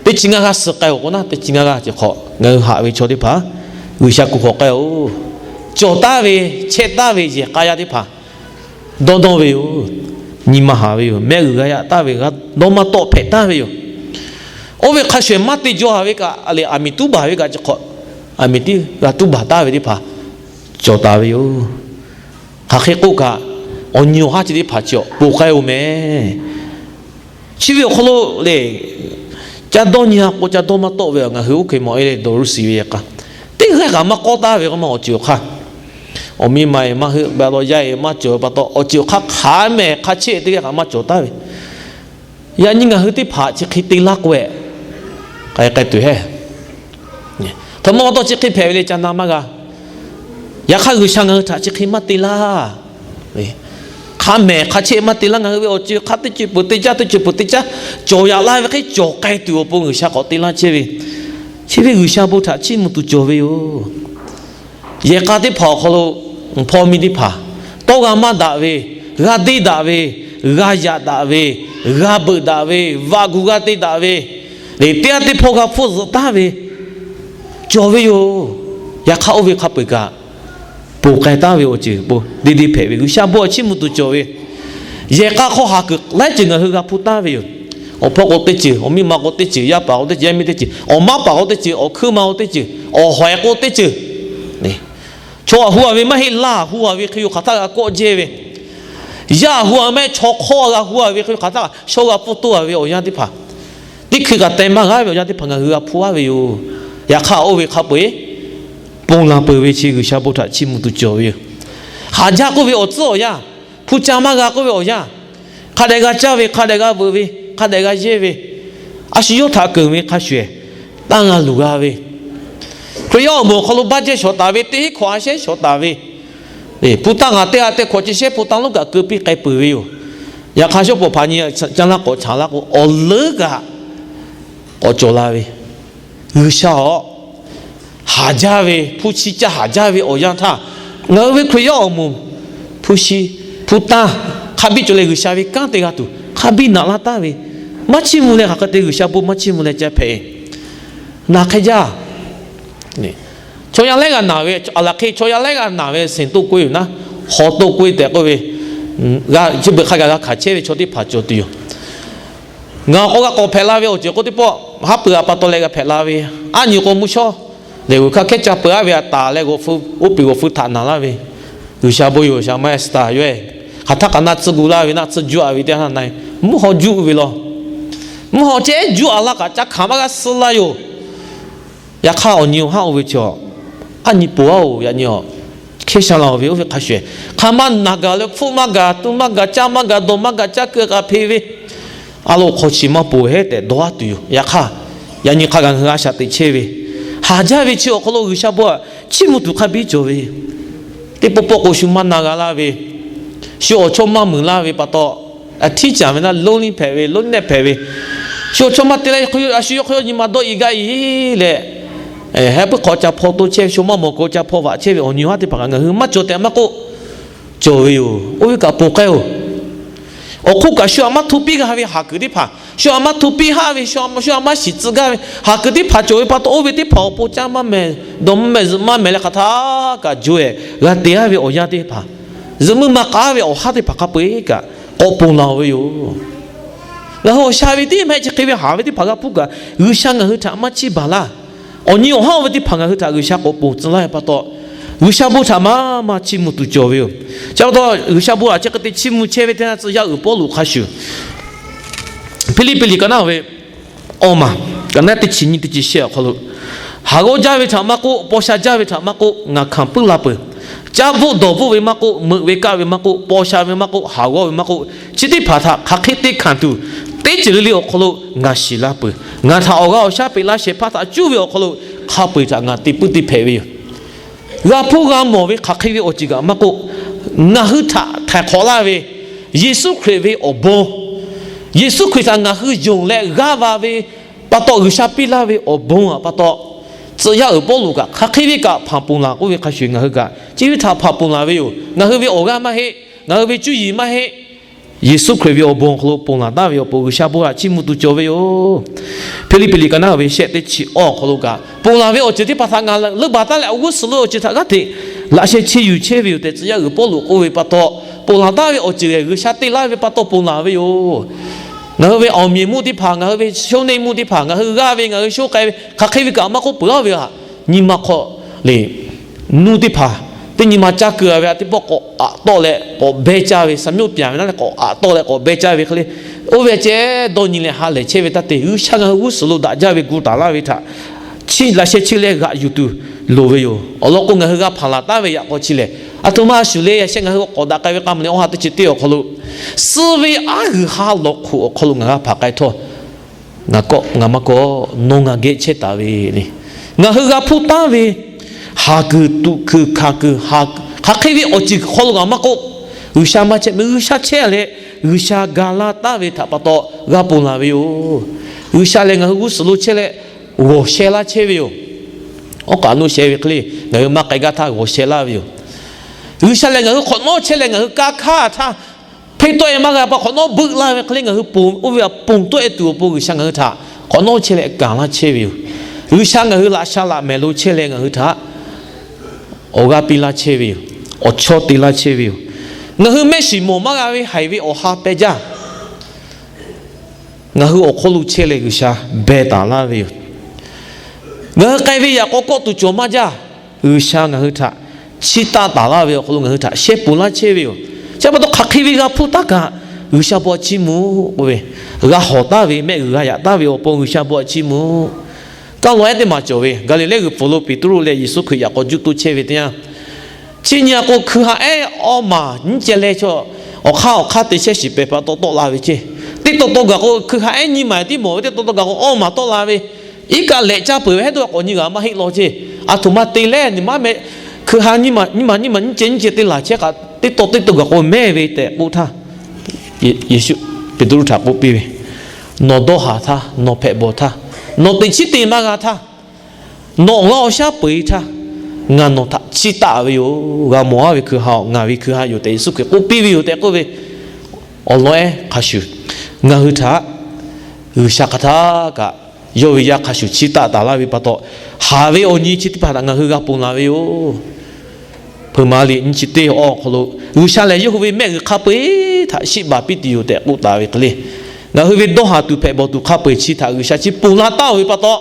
Teˇ chi ngaˇ g'aˇ suh k'ai-oˬ k'o naˉ, teˇ chi ngaˇ g'aˇ ceh hk'awꞈ ngaˬ hui haꞈ ve chaw teˇ hpaˍ G'uiˬsha kuˬ hk'awꞈ k'ai-oˬ. Cawˬ taˍ ve, chehˇ taˍ ve yehˬ k'a yaˇ teˇ hpaˍ dawˇ dawˇ ve yoˬ. Nyi ma haˍ ve yoˬ. Mehˆ g'uiˬ g'a yaꞈ taˍ ve, dawˇ maˇ tawˆ hpehꞈ taˍ ve yoˬ. Oˇ ve hk'a shuˍ maˇ te jaw haˍ ve kaꞈ, a lehˬ aˬ miˍ tuˉ baˬ ve kaꞈ ceh hk'awꞈ, aˬ miˍ tiˉ g'a tuˉ baˬ taˍ ve teˇ hpaˍ cawˬ taˍ ve yoˬ. Hk'aˬ hk'e k'oˆ kaꞈ, awˬ nyi awˬ haˉ chi teˇ hpaˍ chi awˬ ponˬ k'ai-oˬ meh. Chi ve awˬ hk'aw lo lehˬ, ca dawˇ nyi-a k'o ca dawˇ maˇ tawˆ ve, ngaˬ hui oˇ hk'e mawˬ-e leh dawˬ ruˇ shiˍ ve yehˬ k'a, teˇ g'aˇ kaꞈ maˇ k'awꞈ taˍ ve k'o maˇ awˬ ceuˬ awˬ hk'aˇ, awˬ miˇ ma-eˬ maˇ heuˆ ba law yaˇ-eˬ maˇ cawˬ pa taw, awˬ ceuˬ awˬ hk'aˇ hk'aˬ mehˍ hk'a chehˇ teˇ g'aˇ kaꞈ maˇ cawˬ taˍ ve. Yaꞈ nyi ngaˬ hui teˇ hpaˍ chi hk'e te laˇ k'o-e, k'ai k'ai tuˬ hehˉ. Htaꞈ maˇ pa taw chi hk'e hpehꞈ ve le ca na maˇ g'a. Yaꞈ hk'aˇ G'uiˬsha ngaˬ hui htaꞈ chi hk'e maˇ te laˇ. Hk'a mehˍ hk'a chehˇ maˇ te laˇ. Ngaˬ hui ve awˬ ceuˬ hk'aˇ teˇ ceuˬ peuˬ teˇ caˇ, teˇ ceuˬ peuˬ teˇ caˇ cawˬ yaꞈ laˇ ve hk'e cawˬ k'ai tuˬ awˬ pon G'uiˬsha k'awꞈ te laˇ chehˇ ve, chi ve G'uiˬsha bon htaꞈ chiˇ mvuh tuˬ cawˬ ve yoˬ. Yehˬ k'a teˇ hpaˍ awˬ hk'aw lo, hpaw miˇ teˇ hpaˍ tawˇ g'a maˇ daꞈ ve, g'a deˇ daꞈ ve, g'a yaꞈ daꞈ ve, g'a beuꞈ daꞈ ve, vaꞈ gu g'a te daꞈ ve, teˇ g'aˇ teˇ hpawˇ g'a hpfuhˆ zuhꞈ taˍ ve cawˬ ve yoˬ. Yaꞈ hk'aˇ oˇ ve hk'a peu-eˬ kaꞈ, ponˬ k'ai taˍ ve awˬ ceuˬ bon deˇ deˇ hpehꞈ ve, G'uiˬsha bon htaꞈ chiˇ mvuh tuˬ cawˬ ve. Yehˬ k'a hk'aw haˍ kuiˬ laiˉ ceuˬ ngaˬ hui g'a hpuˇ taˍ ve yoˬ. Awˬ hpawˇ k'o teˇ ceuˬ, awˬ miˇ ma k'o teˇ ceuˬ, yaˇ paˍ k'o teˇ ceuˬ, yaˇ miˇ teˇ ceuˬ, awˬ maˇ paˍ k'o teˇ ceuˬ, awˬ hkui ma k'o teˇ ceuˬ, awˬ hawehˬ k'o teˇ ceuˬ, chaw aꞈ hu-a ve maˇ heˆ, laˇ aꞈ hu-a ve hk'e yoˬ hk'aˬ htaˇ g'a kawˆ jehˇ ve, yaˇ aꞈ hu-a maˇ heˆ, chaw hk'awˇ g'a hu-a ve hk'e yoˬ hk'aˬ htaˇ shaw g'a pfuhˇ toˇ-a ve awˬ yanˇ teˇ hpaˍ, teˇ hkui kaꞈ teh maˇ g'a ve awˬ yanˇ teˇ hpaˍ ngaˬ hui g'a hpuˇ-a ve yoˬ. Yaꞈ hk'aˇ oˇ ve hk'a peu-eˬ ponˬ laˬ peuˬ ve chi G'uiˬsha bon htaꞈ chiˇ mvuh tuˬ cawˬ ve yoˬ. Haˍ jaˇ k'oˆ ve awˬ tcuhˉ awˬ yanˇ, hpu ca maˇ g'a k'oˆ ve awˬ yanˇ, hk'a dehꞈ g'a caˇ ve, hk'a dehꞈ g'a veuꞈ ve, hk'a dehꞈ g'a yehˇ ve, a shu yawˇ htaꞈ keunˍ ve hk'a shuˍ ehˍ, taˇ g'a luˬ g'a ve, Hkriꞈ yaˇ awˬ moˍ awˬ hk'aw lo baˆ jehˇ shawˍ taˍ ve, teˇ hinˉ hkawꞈ a shehˉ shawˍ taˍ ve, hpu tanˇ ngaˬ teˇ ha teˇ hkawꞈ chi shehˉ hpu tanˇ lonˉ kaꞈ keu piˇ k'ai peuˬ ve yoˬ. Yaꞈ hk'aˇ, shawˉ pawˍ hpaˍ nyi caˇ laˇ k'awꞈ chaˍ laˇ k'o, awˬ leuˉ kaꞈ k'awꞈ cawˬ la ve, G'uiˬsha awˬ haˍ jaˇ ve, hpu chi caˇ haˍ jaˇ ve awˬ yanˇ htaˇ, ngaˬ hui ve Hkriꞈ yaˇ awˬ moˍ, hpu shi, hpu tanˇ hk'a biˇ cawˬ leh G'uiˬsha ve kanˉ te g'a tuˬ hk'a biˇ naꞈ laˇ taˍ ve, maˇ chiˇ mvuh leh hk'aˬ hk'e te G'uiˬsha bon maˇ chiˇ mvuh leh ca hpehꞈ naˬ hk'e jaˇ. Chaw yaˇ laiˉ g'a naˬ ve, aˬ laˬ hk'e chaw yaˇ laiˉ g'a naˬ ve ဆယ်တိုးကွေး yoˬ naˉ, ဟိုတိုးကွေး tehꞈ k'oˆ ve, g'a chi beuꞈ hk'a gaˬ g'a hkanˍ chehˇ ve chaw teˇ hpaˍ cawˬ tuˬ yoˬ. Ngaˬ k'awꞈ g'a k'awꞈ hpehꞈ la ve awˬ ceuˬ k'oˆ teˇ pawˆ, haˉ pui a pa taw leh g'a hpehꞈ la ve, aˉ nyi k'o mvuhˇ shawˉ lehˬ g'uiˬ hk'a hkehˉ ca peuˬ aˉ ve a taˍ leh, g'awˬ hpu, oˇ peˬ g'awˬ hpu htaꞈ naˬ laˇ ve, G'uiˬsha bon yoˬ, G'uiˬsha maˇ ehˉ suh taˍ yoˬ. Hk'aˬ htaˇ kaꞈ naˆ tcuhˇ gu laˇ ve, naˆ tcuhˇ juˆ a ve teˇ naˆ na, mvuhˇ haw juˆ ve law. Mvuhˇ haw ceh juˆ a laˇ kaꞈ ca hkanˍ maˇ g'a suh laˇ yoˬ. Yaꞈ hk'aˇ, awˬ nyi awˬ haˉ oˇ ve chaw, aˉ nyi poˬ aˉ oˬ, yaꞈ nyi awˬ hkehˇ sha la oˬ ve oˇ ve hk'a shuˍ ehˍ, hk'a maˇ naˬ gaˬ leh, hpfuhˆ maˇ gaˬ, tu maˇ gaˬ, caˇ maˇ gaˬ, dawˬ maˇ gaˬ, caˇ keu k'a hpeꞈ ve, a lo hk'aw chi maˇ poˬ hehˉ tehꞈ dawˇ a tuˬ yoˬ. Yaꞈ hk'aˇ, yaꞈ nyi hk'a gaˬ ngaˬ hui a shaꞈ teꞈ chehˇ ve, haˍ jaˇ ve chi awˬ hk'aw lo G'uiˬsha bon htaꞈ chiˇ mvuh tuˬ hk'a biˇ cawˬ ve, teˇ pawˆ pawˆ k'o shu maˇ na g'a laˇ ve, shu awˬ chawˇ maˇ muiˬ laˇ ve pa taw, a htiˉ caˍ ve naˆ lonˉ liˇ hpehꞈ ve, lonˉ nehˆ hpehꞈ ve, shu awˬ chawˇ maˇ te laˇ, a shu yawˇ hk'aw yawˇ nyi ma dawˇ i gaˇ i leh, heh puiˉ hk'aw ca hpaw toˇ chehˇ ve, shu maˇ mawˬ k'o ca hpaw vaꞈ chehˇ ve awˬ nyi haˉ teˇ hpaˍ kaꞈ ngaˬ hui maˇ cawˬ tehꞈ maˇ k'oˆ, cawˬ ve yoˬ. Oˇ ve kaꞈ ponˬ k'ai oˬ. Awˬ hk'oˆ kaꞈ shu aꞈ maˇ hto piˇ g'a ve haˍ kuiˬ teˇ hpaˍ, shu aꞈ maˇ hto piˇ haˆ ve, shu aꞈ maˇ shiˍ tcuh gaˇ ve haˍ kuiˬ teˇ hpaˍ cawˬ ve pa taw, oˇ ve teˇ hpaˍ awˬ pon caˇ maˇ mehˍ, dawˬ maˇ mehˍ, zuhꞈ maˇ mehˍ leh hk'aˬ htaˇ kaꞈ jo eh g'a te a ve awˬ yanˇ teˇ hpaˍ, zuhꞈ muiˇ ma k'a ve awˬ haˉ teˇ hpaˍ hk'a peu eˬ kaꞈ k'awꞈ ponˬ laˬ ve yoˬ. Ngaˬ hui awˬ sha ve tiˉ maˇ heˆ, chi hk'e ve haˍ ve teˇ hpaˍ g'a hpuˇ kaꞈ, G'uiˬsha ngaˬ hui htaꞈ maˇ chiˇ baˬ laˇ. Awˬ nyi awˬ haˉ oˇ ve teˇ hpaˍ ngaˬ hui htaꞈ G'uiˬsha k'awꞈ ponˬ tcuh laˇ ve pa taw, G'uiˬsha bon htaꞈ maˇ maˇ chiˇ mvuh tuˬ cawˬ ve yoˬ. Chi pa taw, G'uiˬsha bon htaꞈ chi hk'e te chiˇ mvuh chehˇ ve teˇ yanˇ, tcuh yaˇ uiˍ Pawˇluꞈ hk'a shuˍ, Hpiˇliˇpiˆ liꞈ ka naˉ ve awˇ maˬ, ka naˉ teˇ chi nyiˇ teˇ chi shehˆ awˬ hk'aw lo, haˍ g'awˇ jaˇ ve htaꞈ maˇ k'oˆ, paw sha jaˇ ve htaꞈ maˇ k'oˆ, ngaˬ hkanˍ puiˉ la peuˬ. Caˇ bvuhˆ dawˬ bvuhˆ ve maˇ k'oˆ, meuꞈ ve kaˆ ve maˇ k'oˆ, paw sha ve maˇ k'oˆ, haˍ g'awˇ ve maˇ k'oˆ, chi teˇ hpaˍ htaꞈ hk'aˬ hk'e te hkanˍ tuˬ, teˇ ceuˬ le le awˬ hk'aw lo ngaˬ shiˍ laˇ peuˬ. Ngaˬ htaꞈ awˬ g'a awˬ shaˉ peꞈ laˇ shehˍ hpaˇ htaꞈ cuˇ ve awˬ hk'aw lo hk'a peu eˬ htaꞈ ngaˬ te puiˉ te hpehꞈ ve yoˬ. G'a hpuˇ g'a mawˬ ve hk'aˬ hk'e ve awˬ ceuˬ kaꞈ maˇ k'oˆ, ngaˬ hui htaꞈ htaiˍ hk'awꞈ laˇ ve Yeˍsuˆ Hkriꞈ ve awˬ bon, Yeˍsuˆ Hkriꞈ htaꞈ ngaˬ hui yonˍ leh g'aˇ va ve pa taw, G'uiˬsha piˇ laˇ ve awˬ bon pa taw, tcuh yaˇ uiˍ Pawˇluꞈ kaꞈ hk'aˬ hk'e ve kaꞈ hpanˍ ponˬ laˬ k'oˆ ve hk'a shuˍ, ngaˬ hui kaꞈ chi ve htaꞈ hpanˍ ponˬ laˬ ve yoˬ. Ngaˬ hui ve awˬ g'aˇ maˇ heˆ, ngaˬ hui ve cuˇ yiˍ maˇ heˆ. Yeˍsuˆ Hkriꞈ ve awˬ bon awˬ hk'aw lo ponˬ laˬ taˍ ve awˬ pon G'uiˬsha bon htaꞈ chiˇ mvuh tuˬ cawˬ ve yoˬ. Hpiˇliˇpiˆ liꞈ ka naˉ ve shehˆ teˇ chi awˇ awˬ hk'aw lo kaꞈ, ponˬ laˬ ve awˬ ceuˬ teˇ hpaˍ htaꞈ ngaˬ leuˆ baˬ taˉ leh awˬ g'uˇ suhˍ lo awˬ ceuˬ htaꞈ g'aˇ hteꞈ laꞈ sheh chiˇ yuˬ chehˇ ve yoˬ tehꞈ, tcuh yaˇ uiˍ Pawˇluꞈ k'oˆ ve pa taw, ponˬ laˬ taˍ ve awˬ ceuˬ G'uiˬsha te laˇ ve pa taw ponˬ laˬ ve yoˬ. Ngaˬ hui ve awˬ miˬ mvuhˇ teˇ hpaˍ, ngaˬ hui ve shonˇ neˇ mvuhˇ teˇ hpaˍ, ngaˬ hui g'aˇ ve, ngaˬ hui shonˇ k'ai ve, hk'aˬ hk'e ve kaꞈ maˇ k'oˆ, peuˬ laˇ ve a nyi ma hk'aw le nuˇ teˇ hpaˍ, teˇ nyi ma caˇ keu a ve a teˇ pawˆ k'awꞈ aꞈ tawˆ leh k'awꞈ beh caˇ ve, စာမျိုးပြန် ve naˉ leh k'awꞈ aꞈ tawˆ leh k'awꞈ beh caˇ ve hk'e le, oˇ ve ceh dawˇ nyi leh ha lehˬ chehˇ ve taˇ te. G'uiˬsha ngaˬ hui g'uˇ suhˍ lo daꞈ jaˇ ve gu taˍ laˇ ve htaꞈ chiˇ laꞈ sheh chiˇ leh g'aꞈ yuˬ tuˬ loˍ ve yoˬ. Awˬ lawn k'o, ngaˬ hui g'a hpanˍ laˬ taˍ ve yaꞈ k'aw chi lehˬ, a htoꞈ ma a shuˍ le, yaꞈ sheh ngaˬ hui k'awꞈ daꞈ k'ai ve k'a mvuh leh awˇ ha teˇ chi teˇ awˬ hk'aw lo, suh ve aˉ g'uiˬ ha lawˬ hk'oꞈ awˬ hk'aw lo ngaˬ g'a hpanˍ k'ai htawˇ, ngaˬ kawˆ ngaˬ maˇ kawˆ, nawˬ ngaˬ geh chehˇ taˍ ve le. Ngaˬ hui g'a hpuˇ taˍ ve haˍ kuiˬ, tuꞈ kuiˬ, hkanˍ kuiˬ, hk'aˬ hk'e ve awˬ ceuˬ hk'aw lo ngaˬ maˇ k'oˆ, G'uiˬsha maˇ chehˇ, meuˇ G'uiˬsha chehˇ leh, G'uiˬsha ga laˇ taˍ ve htaꞈ pa taw g'a ponˬ laˬ ve yoˬ. G'uiˬsha lehˬ ngaˬ hui g'uˇ suhˍ lo chehˇ leh g'awˬ sheh laˇ chehˇ ve yoˬ. Awˉ k'aꞈ nuˇ sheh ve hk'e le, ngaˬ hui maˇ k'ai gaˇ htaˇ g'awˬ sheh laˇ ve yoˬ. G'uiˬsha lehˬ ngaˬ hui hk'awꞈ nawˉ chehˇ leh ngaˬ hui kaˇ hkaˇ htaˇ, hpeˇ tawˆ e maˇ g'a pa hk'awꞈ nawˉ beuˆ laˇ ve hk'e le, ngaˬ hui ponˬ oˇ ve htaꞈ ponˬ tawˆ e tuˬ awˬ pon G'uiˬsha ngaˬ hui htaꞈ hk'awꞈ nawˉ chehˇ leh kanˍ laˇ chehˇ ve yoˬ. G'uiˬsha ngaˬ hui laꞈ sha laꞈ mehˍ lo chehˇ leh ngaˬ hui htaꞈ awˬ g'aˇ piˇ laˇ chehˇ ve yoˬ. Awˬ chawˇ te laˇ chehˇ ve yoˬ. Ngaˬ hui mehˆ shiˍ mawˬ maˇ g'a ve haiˬ ve awˬ ha peh jaˇ, ngaˬ hui awˬ hk'aw lo chehˇ leh G'uiˬsha beh taˍ laˇ ve yoˬ. Ngaˬ hui k'ai ve yaꞈ k'aw kawˆ tuˬ cawˬ maˇ jaˇ. G'uiˬsha ngaˬ hui htaꞈ chiˇ taˆ taˍ laˇ ve awˬ hk'aw lo ngaˬ hui htaꞈ sheh ponˬ laˇ chehˇ ve yoˬ. Chi pa taw hk'aˬ hk'e ve g'a hpuˇ taˉ kaꞈ, G'uiˬsha bon htaꞈ chiˇ mvuh k'oˆ ve, g'a hawˬ taˉ ve mehˆ g'uiˬ g'a yaꞈ taˉ ve awˬ pon G'uiˬsha bon htaꞈ chiˇ mvuh. Kaˇ lawˬ ehˉ teˇ maˬ cawˬ ve, Gaˍliˍlehˇ g'uiˬ pfuhˍ lo Peˍtruˆ leh Yeˍsuˆ Hkriꞈ yaꞈ k'aw juˇ toˇ chehˇ ve teˇ yanˇ, Chi nyi a k'o, hkui ha ehˉ awˇ maˬ nyiˇ ceh leh chaw, awˬ hk'aˇ awˬ hk'aˇ te chehˇ shiˍ pehˍ pa taw tawˆ la ve ceˇ. Teˇ taw taw gaˬ k'o, hkui ha ehˉ nyiˇ maˬ tiˉ mawˬ ve, teˇ taw taw gaˬ k'o awˇ maˬ tawˆ la ve, iˉ kaˆ lehꞈ caˇ peuˬ ve hehˉ dawˇ k'awꞈ nyi g'a maˇ heˆ law ceˇ. Aˬ htoꞈ ma te leh, nyi ma mehˆ, hkui ha nyiˇ maˬ nyiˇ maˬ nyiˇ maˬ nyiˇ ceh nyiˇ ceh te laˬ chehˇ kaꞈ, teˇ taw teˇ taw gaˬ k'o mehˇ ve tehꞈ k'oˆ htaˇ, Yeˍsuˆ Peˍtruˆ htaꞈ k'oˆ piˇ ve, Nawˬ dawˇ haˍ htaˇ, nawˬ hpehꞈ bawˬ htaˇ, nawˬ teꞈ chiˉ te maˇ g'a htaˇ, nawˬ awˬ g'aˇ awˬ shaˉ peu eˬ htaˇ, ngaˬ nawˬ htaꞈ chiˇ taˆ ve yoˬ. G'a mawˬ aˉ ve hkui ha-oˬ, ngaˬ ve hkui ha yoˬ tehꞈ Yeˍsuˆ Hkriꞈ k'oˆ piˇ ve yoˬ tehꞈ k'oˆ ve awˬ lawn ehˉ hk'a shuˍ, ngaˬ hui htaꞈ G'uiˬsha hk'aˬ htaˇ kaꞈ yawˇ ve yaˇ hk'a shuˍ chiˇ taˆ taˍ laˇ ve pa taw, haˍ ve awˬ nyi chi teˇ hpaˍ htaꞈ ngaˬ hui g'a ponˬ laˬ ve yoˬ. Hpeuꞈ maˍ liꞈ nyiˇ chi teˇ awˬ hk'aw lo, G'uiˬsha lehˬ yawˇ hui ve mehˆ g'uiˬ hk'a peu eˬ htaꞈ shiˆ baˬ piˇ tuˬ yoˬ tehꞈ k'oˆ taˍ ve hk'e le. Ngaˬ hui ve dawˇ haˍ tuˬ hpehꞈ bawˬ tuˬ hk'a peu eˬ chi htaꞈ G'uiˬsha chi ponˬ la taˍ ve pa taw,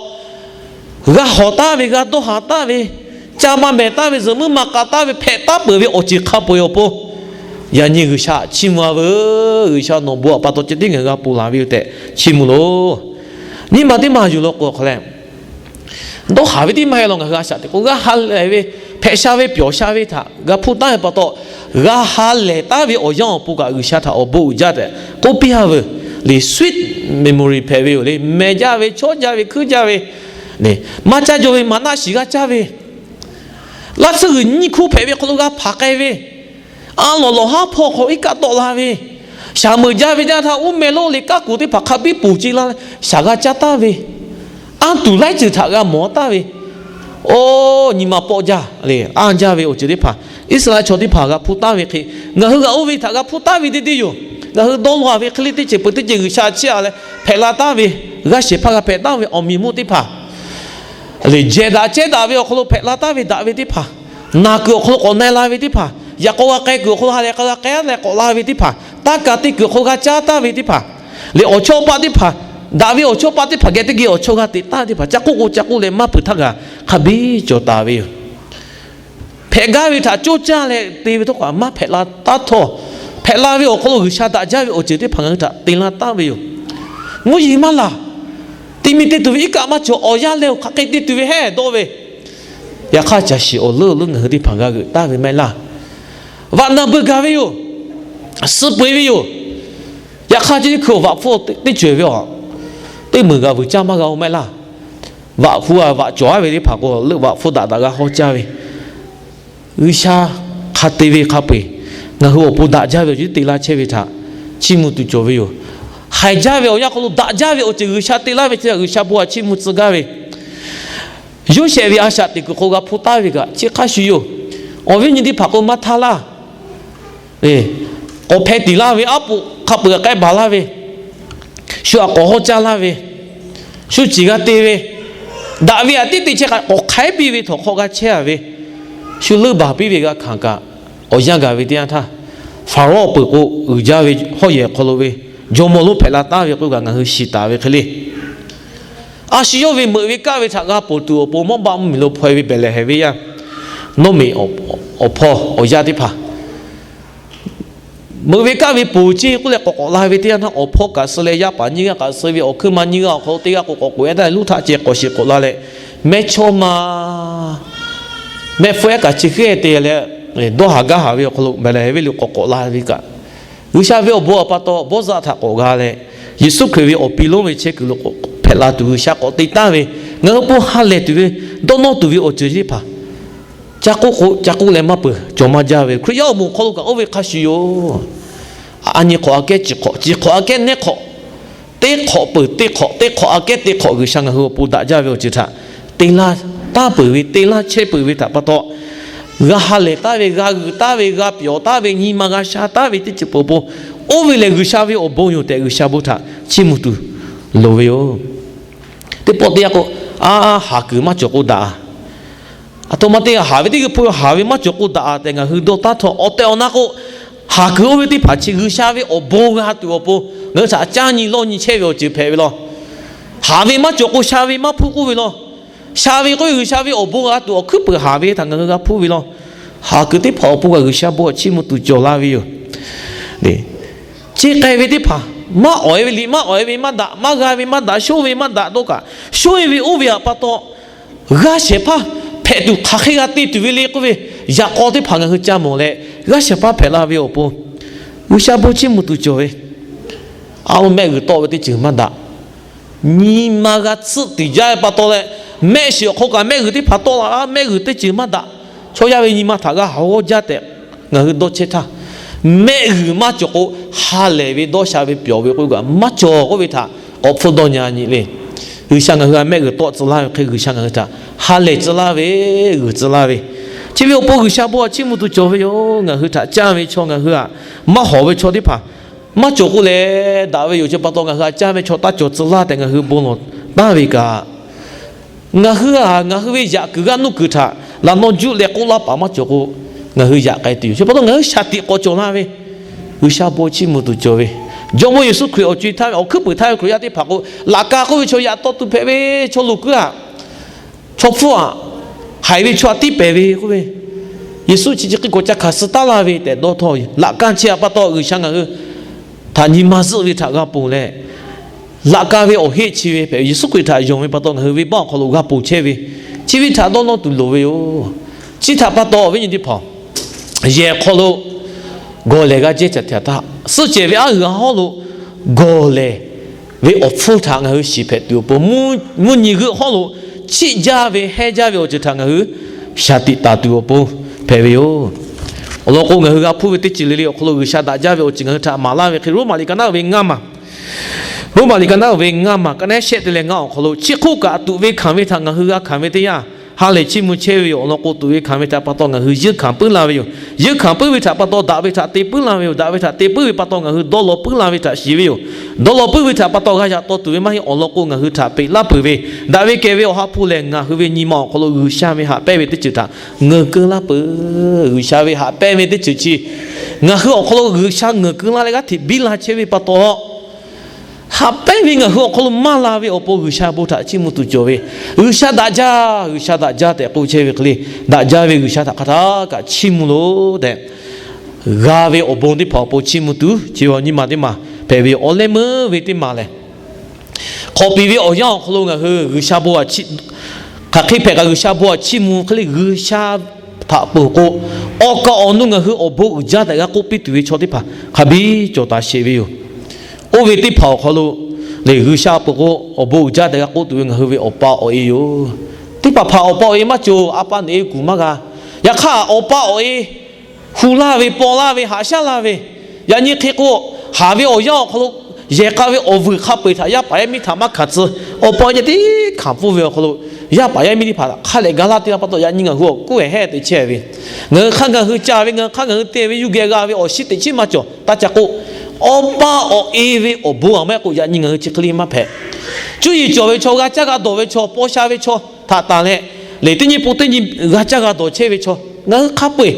g'a hawˍ taˍ ve, g'a dawˇ haˍ taˍ ve, ca maˇ mehˍ taˍ ve, zuhꞈ muiˉ maˇ k'a taˍ ve, hpehꞈ taˍ peuˬ ve awˬ ceuˬ hk'a peu eˬ awˬ pon, yaꞈ nyi G'uiˬsha chiˇ mvuh-a veuˬ. G'uiˬsha nawˬ bon awˬ pa taw ceh tiˉ ngaˬ g'a ponˬ laˬ ve yoˬ tehꞈ chiˇ mvuh loˬ. Nyi ma teˇ maˬ yuˬ law k'o hk'aˬ leh, dawˇ haˍ ve tiˉ maˇ heˆ law, ngaˬ hui a shaꞈ teꞈ k'o g'a ha lehˬ ve, hpehꞈ sha ve, pyawˬ sha ve htaꞈ g'a hpuˇ taˍ ve pa taw, g'a ha lehˬ taˍ ve awˬ yanˇ awˬ pon kaꞈ G'uiˬsha htaꞈ awˬ bon uiˍ jaˇ tehꞈ k'oˆ piˇ-a veuˬ. Liꞈ sweet memory hpehꞈ ve yoˬ le. Mehˬ jaˇ ve, chawˇ jaˇ ve, hkuiˉ jaˇ ve, maˇ caˇ jaw ve, maˍ naˆ shiˍ g'aˇ caˇ ve, laˇ tsuhˇ g'uiˬ nyiˇ hkuˇ hpehꞈ ve hk'aw lo g'a hpanˍ k'ai ve, a lawˬ lawˬ haˉ hpawˇ hk'aw iˉ kaˆ tawˆ la ve, shaˍ meuꞈ jaˇ ve jaˇ htaˇ, uˉ meh lonˉ le kaˉ kuˬ teˇ hpaˍ hk'a biˉ ponˬ ce la leh shaˍ g'a caˇ taˍ ve, anˇ tuˬ laiˉ ceuˬ htaꞈ g'a mawˬ taˍ ve, oˇ nyi ma pawˆ jaˇ le, anˇ jaˇ ve awˬ ceuˬ teˇ hpaˍ Iˉsaˍreˍlaˆ chaw teˇ hpaˍ g'a hpuˇ taˍ ve hk'e, ngaˬ hui g'a oˇ ve htaꞈ g'a hpuˇ taˍ ve deˇ deˇ yoˬ. Ngaˬ hui dawˇ law-a ve hk'e le, teˇ ceuˬ peuˬ teˇ ceuˬ G'uiˬsha chiˇ-a leh hpehꞈ la taˍ ve, g'a shehˍ hpaˇ g'a hpehꞈ taˍ ve awˬ miˬ mvuhˇ teˇ hpaˍ le, jehˬ daꞈ chehˇ daꞈ ve awˬ hk'aw lo hpehꞈ la taˍ ve daꞈ ve teˇ hpaˍ, naˬ kuiˬ awˬ hk'aw lo k'awꞈ na-e la ve teˇ hpaˍ, yaꞈ k'aw g'a k'ai kuiˬ awˬ hk'aw lo ha lehˬ k'a g'a k'ai leh k'awꞈ la ve teˇ hpaˍ, taˇ kaˬ te kuiˬ awˬ hk'aw lo g'a caˇ taˍ ve teˇ hpaˍ le, awˬ chawˇ paˆ teˇ hpaˍ, daꞈ ve awˬ chawˇ paˆ teˇ hpaˍ geh teˇ geh awˬ chawˇ g'a teꞈ taˍ teˇ hpaˍ, ca k'oˆ k'o ca k'oˆ leh maˇ peuˬ htaˇ g'a hk'a biˇ cawˬ taˍ ve yoˬ. Hpehꞈ gaˇ ve htaꞈ coˇ caˇ leh te ve htawˇ kaꞈ maˇ hpehꞈ la taˉ htawˇ, hpehꞈ la ve awˬ hk'aw lo G'uiˬsha daꞈ jaˇ ve awˬ ceuˬ teˇ hpaˍ ngaˬ hui htaꞈ te laˇ taˍ ve yoˬ. Mvuhˇ yeˬ maˇ laˬ. Ti mi te tuˬ ve iˉ kaˆ maˇ cawˬ, awˬ yanˇ leh awˬ hk'aˬ hk'e te tuˬ ve hehˉ dawˇ ve, yaꞈ hk'aˇ caˬ shiˍ awˬ leuˉ awˬ leuˉ ngaˬ hui teˇ hpaˍ g'a g'euꞈ taˍ ve maˇ heˆ laˇ. Vaꞈ na beuˬ gaˬ ve yoˬ. Suh peu eˬ ve yoˬ. Yaꞈ hk'aˇ chi teˇ hkui awˬ vaꞈ hpfuhˇ teˇ ceuˬ ve a, teˇ meunˍ g'a vuiˬ caˇ maˇ g'a-o maˇ heˆ laˇ. Vaꞈ hu a vaꞈ cawˬ-a ve teˇ hpaˍ k'o, leuˆ vaꞈ hpfuhˇ daꞈ daꞈ g'a hawˇ caˇ ve, G'uiˬsha hk'a te ve hk'a peu eˬ ngaˬ hui awˬ pon daꞈ jaˇ ve awˬ ceuˬ teˇ te laˇ chehˇ ve htaꞈ chiˇ mvuh tuˬ cawˬ ve yoˬ. Haiˬ jaˇ ve awˬ yanˇ hk'aw lo daꞈ jaˇ ve awˬ ceuˬ G'uiˬsha te laˇ ve chi htaꞈ G'uiˬsha bon htaꞈ chiˇ mvuh tcuh gaˇ ve, Yoˇsehꞈ ve a shaꞈ teꞈ kuiˬ hk'aw g'a hpuˇ taˍ ve kaꞈ chi hk'a shuˍ yoˬ. Awˬ viˉ nyi teˇ hpaˍ k'o maˇ htaˇ laˇ. K'awꞈ hpeh tiˍ laˇ ve, aˉ poꞈ hk'a peu-eˬ k'ai baˬ laˇ ve, shu aꞈ k'awꞈ hawˇ caˇ laˇ ve, shu ciˬ g'a te ve, daꞈ ve aꞈ tiˉ te chehˇ kaꞈ k'awꞈ hk'aiˉ piˇ ve htawnˍ hk'aw g'a chehˇ-a ve, shu leuˆ baˬ piˇ ve g'a hkanˍ kaꞈ, awˬ yanˇ gaˬ ve teˇ yanˇ htaˇ, Hpaˍrawˇ peuˬ k'o uiˍ jaˇ ve hawˉ yehˬ hk'aw lo ve jawˇmawˇ lonˉ hpehꞈ la taˍ ve k'oˆ kaꞈ ngaˬ hui shiˍ taˍ ve hk'e le. A shu yawˇ ve meuꞈ ve kaˆ ve htaꞈ g'a ponˬ tuˬ awˬ pon Mawˇbaˆ mvuhˇmiˬ lo hpaw-e ve Behˍlehˍhehnˍ venˇ yaˇ Nawˇmeꞈ awˬ hpawˇ awˬ yaˇ teˇ hpaˍ meuꞈ ve kaˆ ve ponˬ ceˇ k'oˆ leh k'awꞈ k'awꞈ la ve teˇ yanˇ htaˇ, awˬ hpawˇ kaꞈ suh leh yaˇ paˍ nyiˇ g'aˇ kaꞈ suh ve, awˬ hkuiˉ ma nyiˇ g'aˇ awˬ hk'aw lo teˇ g'aˇ k'o k'awꞈ k'oꞈ-e taˍ leh, luˇ htaꞈ ceh k'awꞈ shiˍ k'awꞈ la leh, mehˇchawˇma mehˆ hpfuhˇ ehˉ kaꞈ chi hk'e te leh, dawˇ haˍ gaˇ haˍ ve awˬ hk'aw lo Behˍlehˍhehnˍ venˇ lo k'awꞈ k'awꞈ la ve kaꞈ, G'uiˬsha ve awˬ bon awˬ pa taw bawˇ zaˆ htaꞈ k'awꞈ g'a leh, Yeˍsuˆ Hkriꞈ ve awˬ pi lonˉ ve chehˇ kuiˬ lo hpehꞈ la tuˬ G'uiˬsha k'awꞈ te taˍ ve, ngaˬ hui pon ha lehˬ tuˬ ve, dawˇ nawˇ tuˬ ve awˬ ceuˬ teˇ hpaˍ ca k'oˆ k'o ca k'oˆ leh maˇ peuˬ, cawˬ maˇ jaˇ ve. Hkriꞈ yaˇ awˬ moˍ hk'aw lo kaꞈ oˇ ve hk'a shuˍ yoˬ. A nyi hk'awꞈ aꞈ kehˉ chi hk'awꞈ, chi hk'awꞈ aꞈ kehˉ nehˉ hk'awꞈ, teˇ hk'awꞈ peuˬ teˇ hk'awꞈ, teˇ hk'awꞈ aꞈ kehˉ teˇ hk'awꞈ G'uiˬsha ngaˬ hui awˬ pon daꞈ jaˇ ve awˬ ceuˬ htaꞈ te laˇ taˍ peuˬ ve, te laˇ chehˇ peuˬ ve htaꞈ pa taw, g'a ha lehˬ taˍ ve, g'a g'euꞈ taˍ ve, g'a pyawˬ taˍ ve, nyi ma g'a sha taˍ ve teˇ ceuˬ peuˬ awˬ pon, oˇ ve lehˬ G'uiˬsha ve awˬ bon yoˬ tehꞈ G'uiˬsha bon htaꞈ chiˇ mvuh tuˬ loˍ ve yoˬ. Teˇ pawˆ teˇ yanˇ k'o, a, haˍ kuiˬ maˇ cawˬ k'o daꞈ-a. Aˬ htoꞈ ma te haˍ ve teˇ g'uiˬ hpu haˍ ve maˇ cawˬ k'o daꞈ-a tehꞈ ngaˬ hui dawˇ taˉ htawˇ, awˬ tehˬ awˬ na k'o, haˍ kuiˬ oˇ ve teˇ hpaˍ chi G'uiˬsha ve awˬ bon g'a tuˬ awˬ pon ngaˬ hui htaꞈ caˇ nyi lawˇ nyi chehˇ ve awˬ ceuˬ hpehꞈ ve law. Haˍ ve maˇ cawˬ k'o sha ve maˇ hpuˇ k'oˆ ve law. Sha ve k'oˆ ve G'uiˬsha ve awˬ bon g'a tuˬ awˬ hkuiˉ peuˬ haˍ ve htaꞈ ngaˬ hui g'a hpuˇ ve law. Haˍ kuiˬ teˇ hpaˍ awˬ pon kaꞈ G'uiˬsha bon chiˇ mvuh tuˬ cawˬ la ve yoˬ. Chi hk'e ve teˇ hpaˍ, maˇ awˬ-e ve liꞈ, maˇ awˬ-e ve maˇ daꞈ, maˇ g'a ve maˇ daꞈ, shonˇ ve maˇ daꞈ dawˇ kaꞈ, shonˇ-e ve oˇ ve htaꞈ pa taw g'a shehˍ hpaˇ hpehꞈ tuˬ hk'aˬ hk'e g'a te tuˬ ve le k'oˆ ve, yaꞈ k'aw teˇ hpaˍ ngaˬ hui ca mawˬ leh, g'aˇ shehˍ hpaˇ hpehꞈ la ve awˬ pon, G'uiˬsha bon chiˇ mvuh tuˬ cawˬ ve. A lo, mehˆ g'uiˬ tawˆ ve teˇ ceuˬ maˇ daꞈ. Nyi ma g'a tsuhˆ tiˍ jaˇ ve pa taw leh, mehˆ shiˍ awˬ hk'aw kaꞈ mehˆ g'uiˬ teˇ hpaˍ tawˆ la, mehˆ g'uiˬ teˇ ceuˬ maˇ daꞈ. Chaw yaˇ ve nyi ma htaꞈ g'a haꞈ g'awˇ jaˇ tehꞈ ngaˬ hui dawˇ chehˇ htaˇ, mehˆ g'uiˬ maˇ cawˬ k'o, ha lehˬ ve dawˇ sha ve pyawˬ ve k'oˆ kaꞈ maˇ cawˬ k'oˆ ve htaꞈ k'awꞈ hpfuhˇ dawˇ nyi nyi le. G'uiˬsha ngaˬ hui htaꞈ mehˆ g'uiˬ tawˆ tcuh laˇ ve hk'e, G'uiˬsha ngaˬ hui htaꞈ ha lehˬ tcuh laˇ ve, g'uiˬ tcuh laˇ ve, chi ve awˬ pon G'uiˬsha bon htaꞈ chiˇ mvuh tuˬ cawˬ ve yoˬ. Ngaˬ hui htaꞈ caˇ ve chaw, ngaˬ hui htaꞈ maˇ hawˍ ve chaw teˇ hpaˍ maˇ cawˬ k'o leh, daꞈ ve yoˬ. Chi pa taw ngaˬ hui htaꞈ caˇ ve chaw taˇ cawˬ tcuh laˇ tehꞈ ngaˬ hui bon lawˬ taˍ ve kaꞈ, ngaˬ hui htaꞈ ngaˬ hui ve yaꞈ kuiˬ g'aˇ nuˇ kuiˬ htaꞈ laꞈ naw juˆ leh k'oˆ laˇ paˍ maˇ cawˬ k'o, ngaˬ hui yaꞈ k'ai tuˬ yoˬ. Chi pa taw ngaˬ hui shaˍ tiꞈ k'awꞈ cawˬ laˇ ve, G'uiˬsha bon chiˇ mvuh tuˬ cawˬ ve. Jawˇmawˇ Yeˍsuˆ Hkriꞈ awˬ co-e htaˇ ve awˬ hkuiˉ puiˍ htaˇ ve Hkriꞈ yaˇ teˇ hpaˍ k'o, laꞈ ka k'oˆ ve chaw yaꞈ taw tuˬ hpehꞈ ve, chaw loˍ kuiˉ aꞈ, chaw hpfuhˇ aꞈ, haiˬ ve chaw htaꞈ tiˇ pehˍ ve k'oˆ ve, Yeˍsuˆ chi chi hk'e k'awꞈ ca hkanˍ suh taˉ laˇ ve tehꞈ dawˇ htawˇ, laꞈ ka chi htaꞈ pa taw G'uiˬsha ngaˬ hui htaꞈ nyi ma zuhˆ ve htaꞈ g'a ponˬ leh, laꞈ ka ve awˬ heˆ chi ve hpehꞈ, Yeˍsuˆ Hkriꞈ htaꞈ yonˍ ve pa taw ngaˬ hui venˇbaˆ awˬ hk'aw lo g'a ponˬ chehˇ ve, chi ve htaꞈ dawˇ nawˇ tuˬ loˍ ve yoˬ. Chi htaꞈ pa taw awˬ viˉ nyi teˇ hpaˍ, yehˬ hk'aw lo gawˬ lehˬ g'a jehˇ caˬ htaꞈ htaˇ, suhˆ cehˬ ve aˉ g'uiˬ hawˉ lo gawˬ lehˬ ve awˬ hpfuhˇ htaꞈ ngaˬ hui shiˍ hpehꞈ tuˬ awˬ pon, mvuhˇ nyi g'euˆ hawˉ lo chiˆ jaˇ ve hehnˇ jaˇ ve awˬ ceuˬ htaꞈ ngaˬ hui shaˍ tiꞈ taˍ tuˬ awˬ pon hpehꞈ ve yoˬ. Awˬ lawn k'o, ngaˬ hui g'a hpuˇ ve teˇ ceuˬ le le awˬ hk'aw lo G'uiˬsha daꞈ jaˇ ve awˬ ceuˬ ngaˬ hui htaꞈ maˍ laˇ ve hk'e, Roˉmaꞈ liꞈ ka naˉ uiˍ ve ngaˇ maˬ, Roˉmaꞈ liꞈ ka naˉ uiˍ ve ngaˇ maˬ, ka naˉ shehˆ te leh ngaˇ awˬ hk'aw lo, chi hk'oˆ kaꞈ tuꞈ ve hkanˍ ve htaꞈ ngaˬ hui g'a hkanˍ ve teˇ yanˇ, ha lehˬ chiˇ mvuh chehˇ ve yoˬ. Awˬ lawn k'o, tuꞈ ve hkanˍ ve htaꞈ pa taw ngaˬ hui yeunˇ hkanˍ puiˉ la ve yoˬ. Yeunˇ hkanˍ puiˉ ve htaꞈ pa taw daꞈ ve htaꞈ te puiˉ la ve yoˬ. Daꞈ ve htaꞈ te puiˉ ve pa taw ngaˬ hui dawˇ law puiˉ la ve htaꞈ shiˍ ve yoˬ. Dawˇ law puiˉ ve htaꞈ pa taw g'a yaꞈ taw tuˬ ve maˇ heˆ. Awˬ lawn k'o, ngaˬ hui htaꞈ peꞈ laˇ peuˬ ve, daꞈ ve kehˬ ve Awˬ ha hpu lehˬ, ngaˬ hui ve nyi ma awˬ hk'aw lo G'uiˬsha ve haꞈ pehnˇ ve teˇ ceuˬ htaꞈ ngeuˍ keu laˇ peuˬ. G'uiˬsha ve haꞈ pehnˇ ve teˇ ceuˬ chi ngaˬ hui awˬ hk'aw lo G'uiˬsha ngeuˍ keu laˇ leh g'aˇ hteꞈ biˇ la chehˇ ve pa taw, haꞈ pehnˇ ve ngaˬ hui awˬ hk'aw lo maˇ la ve awˬ pon G'uiˬsha bon htaꞈ chiˇ mvuh tuˬ cawˬ ve. G'uiˬsha daꞈ jaˇ, G'uiˬsha daꞈ jaˇ tehꞈ k'oˆ chehˇ ve hk'e le, daꞈ jaˇ ve G'uiˬsha htaꞈ hk'aˬ htaˇ kaꞈ chiˇ mvuh loˬ tehꞈ, g'a ve awˬ bon teˇ hpaˍ awˬ pon chiˇ mvuh tuˬ, chi awˬ nyi ma teˇ maˬ hpehꞈ ve yoˬ. Awˬ leh meuˇ ve teˇ maˬ lehˬ, hk'awꞈ piˍ ve awˬ yanˇ awˬ hk'aw lo ngaˬ hui G'uiˬsha bon htaꞈ, hk'aˬ hk'e hpehꞈ kaꞈ G'uiˬsha bon htaꞈ chiˇ mvuh hk'e le, G'uiˬsha htaꞈ peuˬ k'o, awˬ kaˍ awˬ nu ngaˬ hui awˬ bon uiˍ jaˇ tehꞈ g'a k'oˆ piˇ tuˬ ve chaw teˇ hpaˍ hk'a biˇ cawˬ taˍ sheˍ ve yoˬ. Oˇ ve teˇ hpaˍ awˬ hk'aw lo lehˬ, G'uiˬsha peuˬ k'o awˬ bon uiˍ jaˇ tehꞈ g'a k'oˆ tuˬ ve ngaˬ hui ve awˬ pa awˬ e yoˬ. Teˇ hpaˍ hpaˍ awˬ pa awˬ e maˇ cawˬ, a pa nawˬ e kuˬ maˇ g'a. Yaꞈ hk'aˇ awˬ pa awˬ e hu laˇ ve, paw laˇ ve, haꞈ shaˉ laˇ ve, yaꞈ nyi hk'e k'o, haˍ ve awˬ yanˇ awˬ hk'aw lo yehˬ k'a ve awˬ vuiˬ hk'a peu-eˬ htaꞈ yaˇ paˍ yaˇ miˇ htaꞈ maˇ hkanˍ tcuh. Awˬ pa awˬ e teˇ hkanˍ pfuhˇ ve awˬ hk'aw lo, yaˇ paˍ yaˇ miˇ teˇ hpaˍ htaꞈ hk'a lehˬ ga laˇ te la pa taw, yaꞈ nyi ngaˬ hui awˬ kuˉ ehˉ te chehˇ ve, ngaˬ hui hk'aˇ ngaˬ hui ca ve, ngaˬ hui hk'aˇ ngaˬ hui te ve, yuˇ geh g'a ve awˬ shiˉ teꞈ chiˉ maˇ cawˬ. Taˇ ca k'o, awˬ pa awˬ e ve awˬ bon aˬ maˇ heˆ k'o, yaꞈ nyi ngaˬ hui chi hk'e le maˇ hpehꞈ. Cuˇ yiˍ cawˬ ve chaw, g'a caˇ g'a dawˬ ve chaw, paw sha ve chaw htaꞈ tanˬ leh, lehˬ teˇ nyi pon teˇ nyi g'a caˇ g'a dawˬ chehˇ ve chaw, ngaˬ hui hk'a peu-eˬ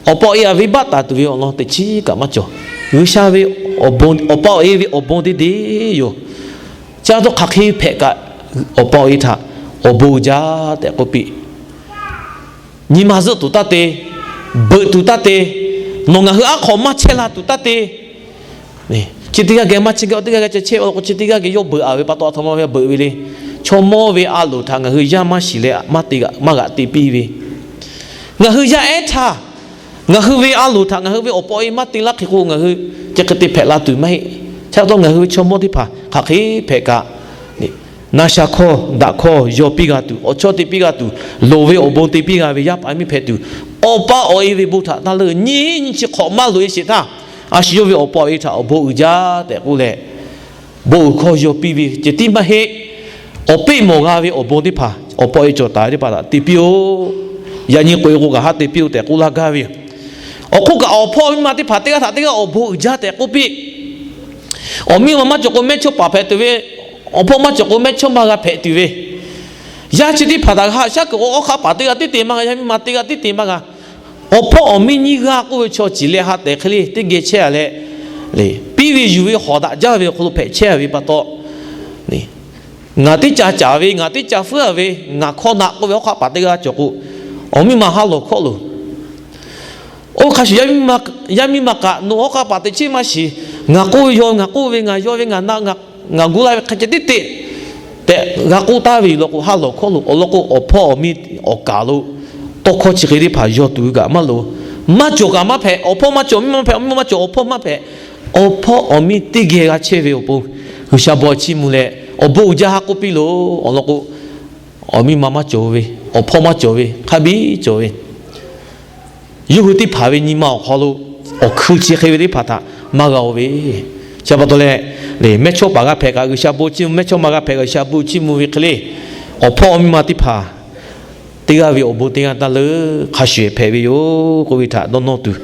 awˬ pa awˬ e aꞈ venˇbaˆ taˍ tuˬ ve awˬ lawn teꞈ chiˉ kaꞈ maˇ cawˬ. G'uiˬsha ve awˬ pa awˬ e ve awˬ bon teˇ deˇ yoˬ. Chi pa taw hk'aˬ hk'e hpehꞈ kaꞈ, awˬ pa awˬ e htaꞈ awˬ bon uiˍ jaˇ tehꞈ k'oˆ piˇ. Nyi ma zuhˆ tuˬ taˇ te, beuꞈ tuˬ taˇ te, nawˬ ngaˬ hui aˉ hk'aw maˇ chehˇ la tuˬ taˇ te. Chi teˇ g'aˇ geh maˇ chehˇ geh, teˇ g'aˇ geh chehˇ chehˇ awˬ lawn k'o, chi teˇ g'aˇ geh yawˇ beuꞈ aˍ ve pa taw, a htoꞈ ma ve beuꞈ ve le. Chaw mawˇ ve a loˍ htaꞈ ngaˬ hui yaˇ maˇ shiˍ leh maˇ te g'aꞈ maˇ g'aꞈ te piˇ ve, ngaˬ hui yaˇ ehˉ htaˇ, ngaˬ hui ve a loˍ htaꞈ ngaˬ hui ve awˬ pa awˬ e maˇ te laˇ hk'e k'o, ngaˬ hui chi hk'e te hpehꞈ la tuˬ maˇ heˆ. Chi pa taw ngaˬ hui ve chaw mawˇ teˇ hpaˍ hk'aˬ hk'e hpehꞈ kaꞈ, na sha hkawˇ daꞈ hkawˇ yaw piˇ g'a tuˬ, awˬ chawˇ te piˇ g'a tuˬ, loˍ ve awˬ bon te piˇ g'a ve yaˇ paˍ yaˇ miˇ hpehꞈ tuˬ, awˬ pa awˬ e ve bon htaꞈ taˇ leuˆ. Nyi nyi chi hk'awꞈ maˇ loꞈ e sheˍ htaˇ, a shu yawˇ ve awˬ pa awˬ e htaꞈ awˬ bon uiˍ jaˇ tehꞈ k'oˆ leh, bon uiˍ hkawˇ yaw piˇ ve ceh tiˉ maˇ heˆ. Awˬ peˆ mawˬ g'a ve awˬ bon teˇ hpaˍ, awˬ pa awˬ e cawˬ taˍ ve teˇ hpaˍ htaꞈ te piˇ-oˆ. Yaꞈ nyi k'oꞈ-e k'o kaꞈ haˉ te piˇ-oˆ tehꞈ k'oˆ laˇ gaˇ ve yoˬ. Awˬ hk'oˆ kaꞈ awˬ hpawˇ miˇ ma teˇ hpaˍ teˇ g'aˇ htaꞈ teˇ g'aˇ awˬ bon uiˍ jaˇ tehꞈ k'oˆ piˇ. Awˬ miˇ ma maˇ cawˬ k'o mehˇchawˇ paˍ hpehꞈ tuˬ ve, awˬ hpawˇ maˇ cawˬ k'o mehˇchawˇma g'a hpehꞈ tuˬ ve, yaˇ chi teˇ hpaˍ htaꞈ haꞈ shaˉ kuiˬ k'o, awˬ hk'aˇ paˍ teˇ g'aˇ tiˉ te maˇ g'a, yaˇ miˇ ma teˇ g'aˇ tiˉ te maˇ g'a. Awˬ hpawˇ awˬ miˇ nyiˇ g'aˇ k'oˆ ve chaw ciˬ leh ha tehˬ hk'e le teˇ geh chehˇ a leh, piˇ ve yuˬ ve hawˍ daꞈ jaˇ ve awˬ hk'aw lo hpehꞈ chehˇ ve pa taw, ngaˬ teˇ ca caˍ ve, ngaˬ teˇ ca fuiˉ a ve, ngaˬ hkawˇ naꞈ k'oˆ ve hawˉ hk'aˆ paˍ teˇ g'aˇ cawˬ k'o, awˬ miˇ ma ha lawˬ hkawˇ loˬ. Oˇ hk'a shuˍ, yaˇ miˇ ma kaꞈ nawˬ hawˉ hk'aˆ paˍ teꞈ chiˉ maˇ shiˍ. Ngaˬ k'oˆ ve yaw, ngaˬ k'oˆ ve ngaˬ yaw ve, ngaˬ na, ngaˬ gu la ve hk'a ceh tiˉ te tehꞈ g'a k'oˆ taˍ ve yoˬ law k'o, ha lawˬ hkawˇ loˬ. Awˬ lawn k'o, awˬ hpawˇ awˬ miˇ awˬ kaˍ lo tawˇ hkawˇ chi hk'e teˇ hpaˍ yaw tuˬ kaꞈ maˇ loˍ. Maˇ cawˬ kaꞈ maˇ hpehꞈ, awˬ hpawˇ maˇ cawˬ, miˇ ma maˇ hpehꞈ, awˬ miˇ ma maˇ cawˬ, awˬ hpawˇ maˇ hpehꞈ. Awˬ hpawˇ awˬ miˇ teˇ geh g'a chehˇ ve awˬ pon, G'uiˬsha bon chiˇ mvuh leh awˬ bon uiˍ jaˇ haˉ k'oˆ piˇ loˬ. Awˬ lawn k'o, awˬ miˇ ma maˇ cawˬ ve, awˬ hpawˇ maˇ cawˬ ve, hk'a biˇ cawˬ ve, yawˇ hui teˇ hpaˍ ve nyi ma awˬ hk'aw lo awˬ hkui chi hk'e ve teˇ hpaˍ htaꞈ maˇ g'a-o ve. Chi pa taw leh, mehˇchawˇpaˍ g'a hpehꞈ kaꞈ G'uiˬsha bon chiˇ mvuh, mehˇchawˇma g'a hpehꞈ kaꞈ G'uiˬsha bon chiˇ mvuh ve hk'e le, awˬ hpawˇ awˬ miˇ ma teˇ hpaˍ teˇ g'aˇ ve awˬ bon teˇ g'aˇ taˇ leuˉ hk'a shuˍ hpehꞈ ve yoˬ k'oˆ ve htaꞈ dawˇ nawˇ tuˬ